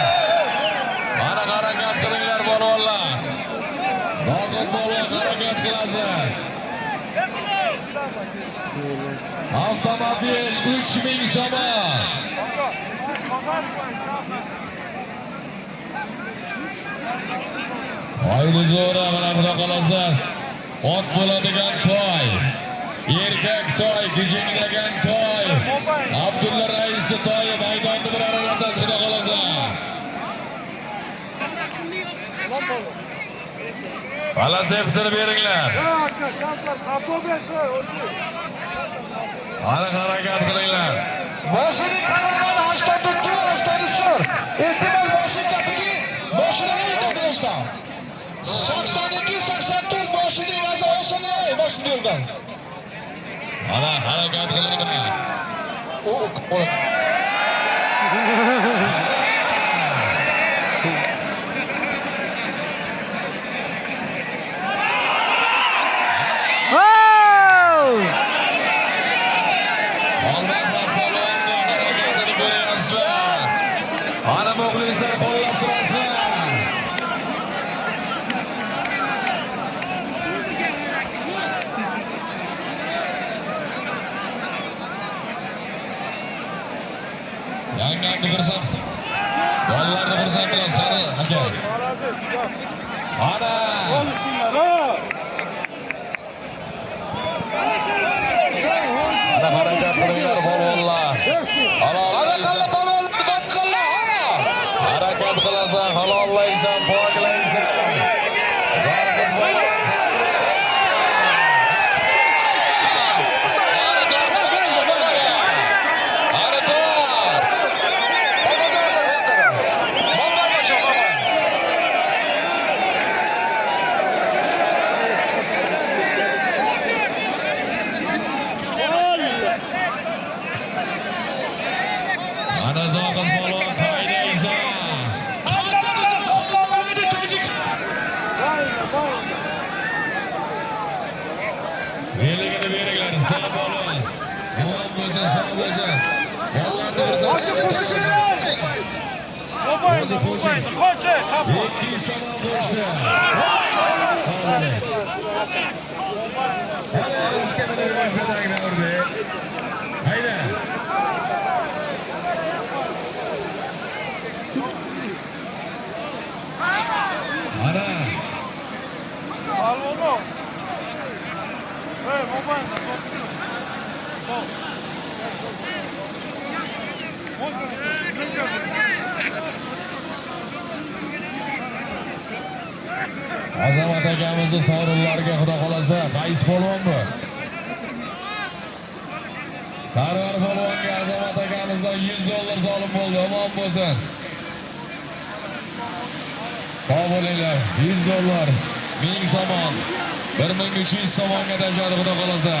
Mana harakat qilinglar polvonlar. Zohid polvon, harakat qilasiz. Avtomobil 3000 somon. Oyli zo'ra, mana xudo xolasa ot bo'ladigan toy. Erkak toy, gijinglagan toy. Abdulla raisni toyi maydonni bir aralatasiz, xudo xolasa. Velosipedini beringlar. Ana harakat qilinglar.
Boshini qaraman 82 84. Ehtimol boshini topiki, boshini nima topilishdan. 82 84 boshini egasi olsin, boshini yo'ldan.
Ana harakat qilinglar.
O o.
Oh!
Olmazlar polvonni harakatini ko'ryapsizlar. Ana muxlislar qo'llab turasizlar. Yangamni xursand. Bolalarni xursand qilasiz, qani aka. Ana. Ana harakat qilinglar polvonlar.
Ana qalla polvon.
Ana Zohid polvon poydaysan. Beligini beringlar, Islom polvon. Omon bo'lsin, sog' bo'lsin. Bolalarni bir Ikki somon bo'lsin. Hayda. Ana. Azamat akamizni sovrinlarga xudo xolasa, qaysi polvon bu? Sarvar polvonga Azamat akamizdan $100 solim bo'ldi. Omon bo'lsin. Sog' bo'linglar. $100, 1000 somon, 1300 somonga tashladi xudo xolasa.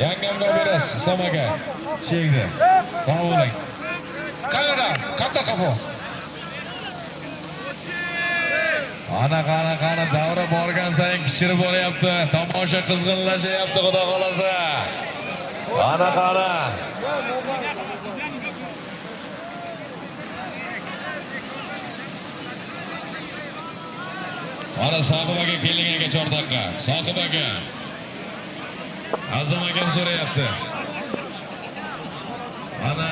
Yangamga berasiz, Islom aka. Shegdi. Sog' bo'ling.
Kamera, katta qafo.
Ana qana qana davra borgan sayin kichirib boryapti. Tomosha qizg'inlashyapti xudo xolasa. Ana qara. Ana Sohib aka keling aka chortoqqa. Sohib aka. Azam akam so'rayapti. Ana.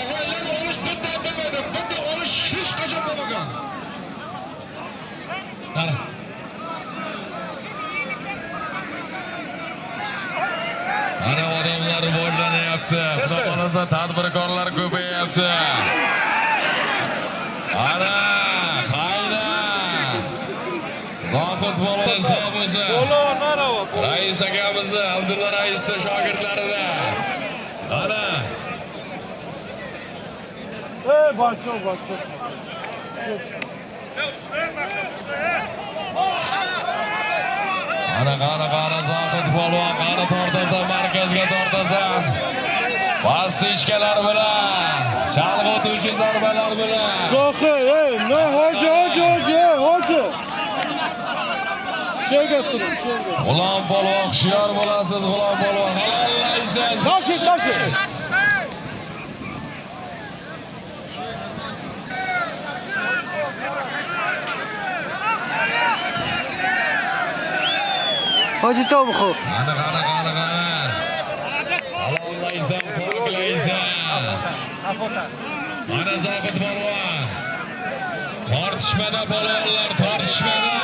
Og'aylar olish bunday bo'lmaydi. Bunday olish hech qachon bo'lmagan.
Qara. Ana odamlar rivojlanyapti. Xudo xolasa tadbirkorlar ko'payyapti. Ana, qayda? Zohid polvon sog' bo'lsin. Rais akamizni, Abdulla raisni shogirdlarida. Ana. Ana qani qani Zohid polvon qani tortasan, markazga tortasan. Pastishkalar bilan, chalg'ituvchi zarbalar bilan.
Zohid, ey, ne hoji, hoji, hoji, hoji. Shega turing, shega.
G'ulom polvon hushyor bo'lasiz, G'ulom polvon. Halollaysiz.
Tashi, tashi.
Hoji Tobxo.
Qani qani qani qani. Halollaysan, poklaysan. Mana Zohid polvon. Tortishmada polvonlar, tortishmada.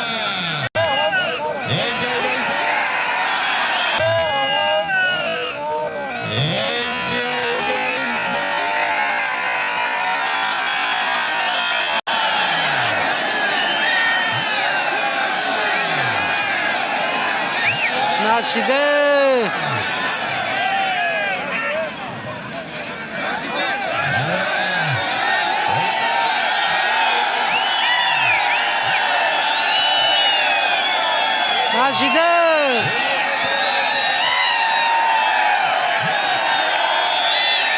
Nashide. Nashide.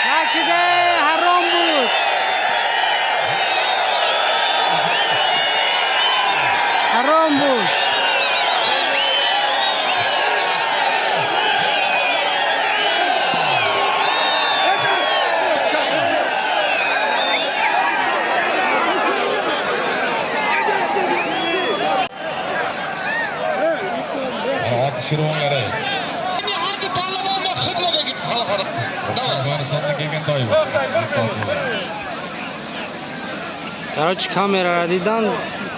Nashide harom بود. Harom بود. Короче, камера дидан,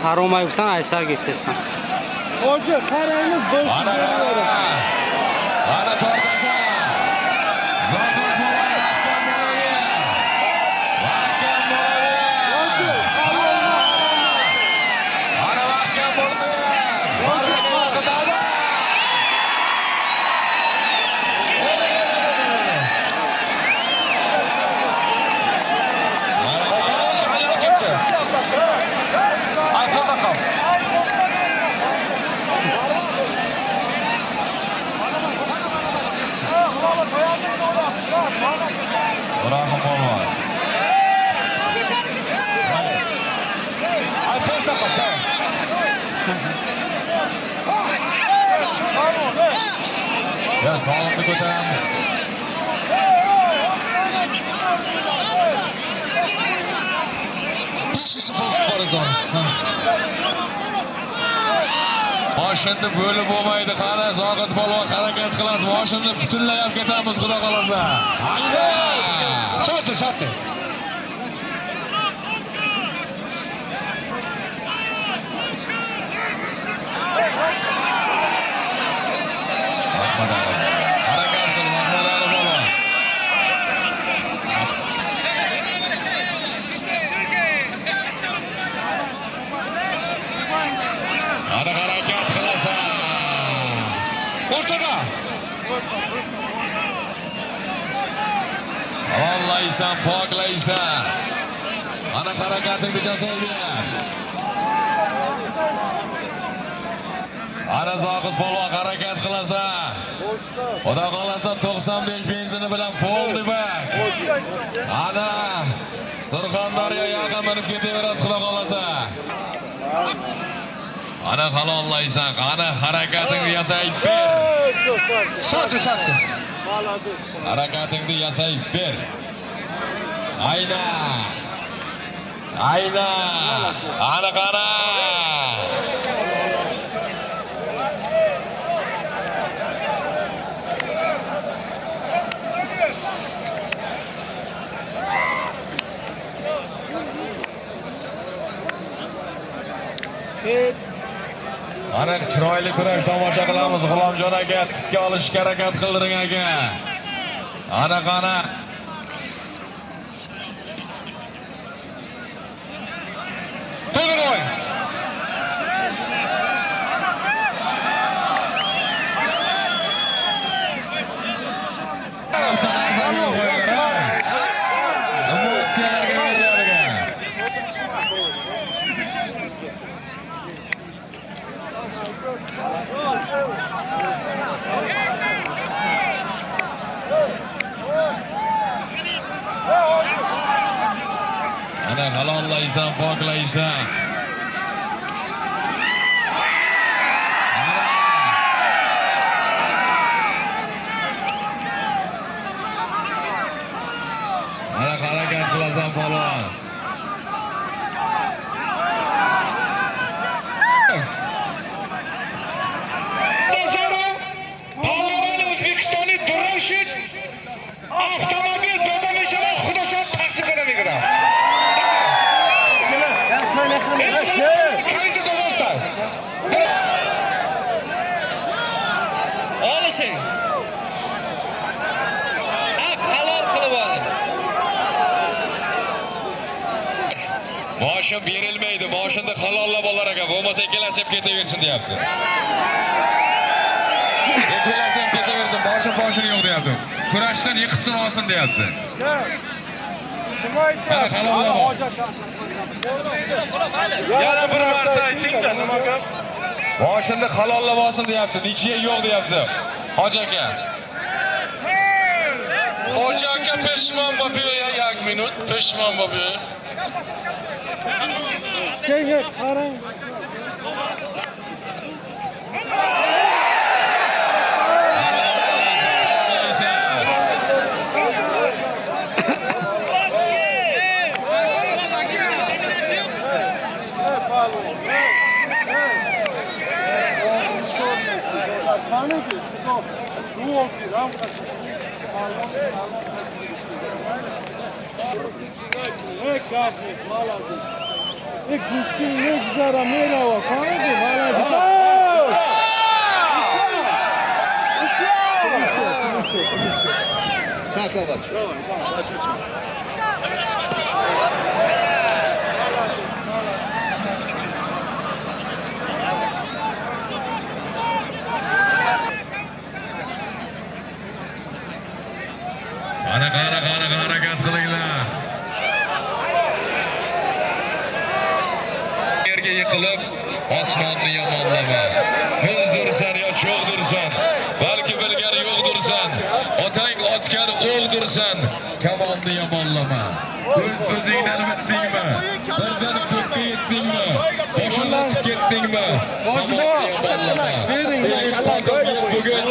ҳаромай гуфтан, айсар гирифтестан.
Hoji, qaraymiz, bo'lsin.
Ana tortasan. Zohid polvon mahkam bo'laver. Mahkam bo'laver. Ana mahkam bo'laver. Baraka vaqtida. Rahim polvon. Ya sog'liqni ko'taramiz. Moshinni bo'lib bo'lmaydi. Qani Zohid polvon harakat qilasiz. Moshinni butunlay olib ketamiz, xudo xolasa. Hayda!
Sotdi, sotdi.
Mahmud Ali. Harakat qil Mahmud Ali polvon. Ana harakat qilasan.
O'rtada.
Halollaysan, poklaysan. Ana harakatingni jasayber. Ana Zohid polvon harakat qilasan. Xudo xolasa 95 benzini bilan полный bak. Ana Surxondaryo yaqin minib ketaverasiz xudo xolasa. Ana halollaysan, ana harakatingni yasay ber.
Sotdi, sotdi.
Harakatingni yasay ber. Ayna. Ayna. Ana qara. Ana chiroyli kurash tomosha qilamiz. G'ulomjon aka tikka olishga harakat qildiring aka. Ana qana.
To'g'ri.
Emotsiyalarga berilgan. Ana halollaysan, poklaysan. Ana. Ana harakat qilasan polvon.
Nazarov pahlavoni O'zbekistonlik Durushid avtomobil doda mешавад, худашон тақсим карда мегирад. Калиди додастанд.
Olishing. Haq halol qilib oling.
Moshin berilmaydi, moshinni halollab olar ekan, bo'lmasa ikkalasi ham ketaversin deyapti. Ikkalasi ham ketaversin, boshin boshini yo'q deyapti. Kurashsin, yiqitsin, olsin deyapti. Mana halollab ol.
Yana bir marta ayting-da, nima gap?
Moshinni halollab olsin deyapti, ничья yo'q deyapti. Hoji aka.
Hoji aka peshimon bo'lib biyoy, як minut, peshimon bo'lib biyoy.
Qarang.
Qani, qani, qani, harakat qilinglar. Yerga yiqilib, osmonni yomonlama. Bizdursan yo cho'g'dirsan, balki bilgani yo'qdirsan. Otang O'ldirsin, kamonni yomonlama. O'z o'zingdan bitdingmi? Birdan ko'kka yetdingmi? Boshini ketdingmi? Samonni yomonlama. Bugun bugun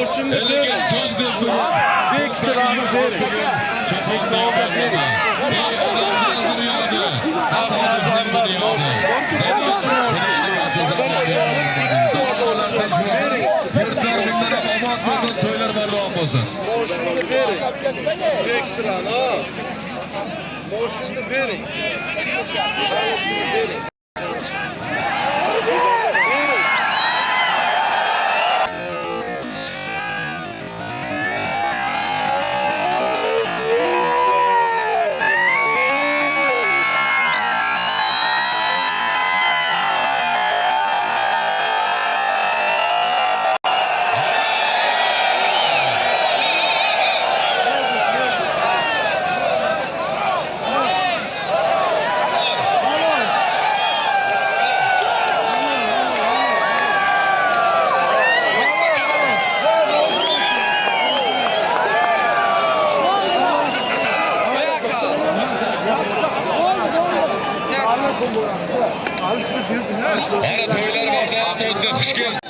to'z deb bugun.
Bektirani bering.
Bering. Ey odamlar dunyoda.
Nazarlar
Bering. Yurtlar bundan ham omon bo'lsin, to'ylar bardavom bo'lsin.
Moshini bering. Bektirani ha. Moshini bering. Bering. Bering.
Mana to'ylar bardavom bo'lsin, xush kelibsiz.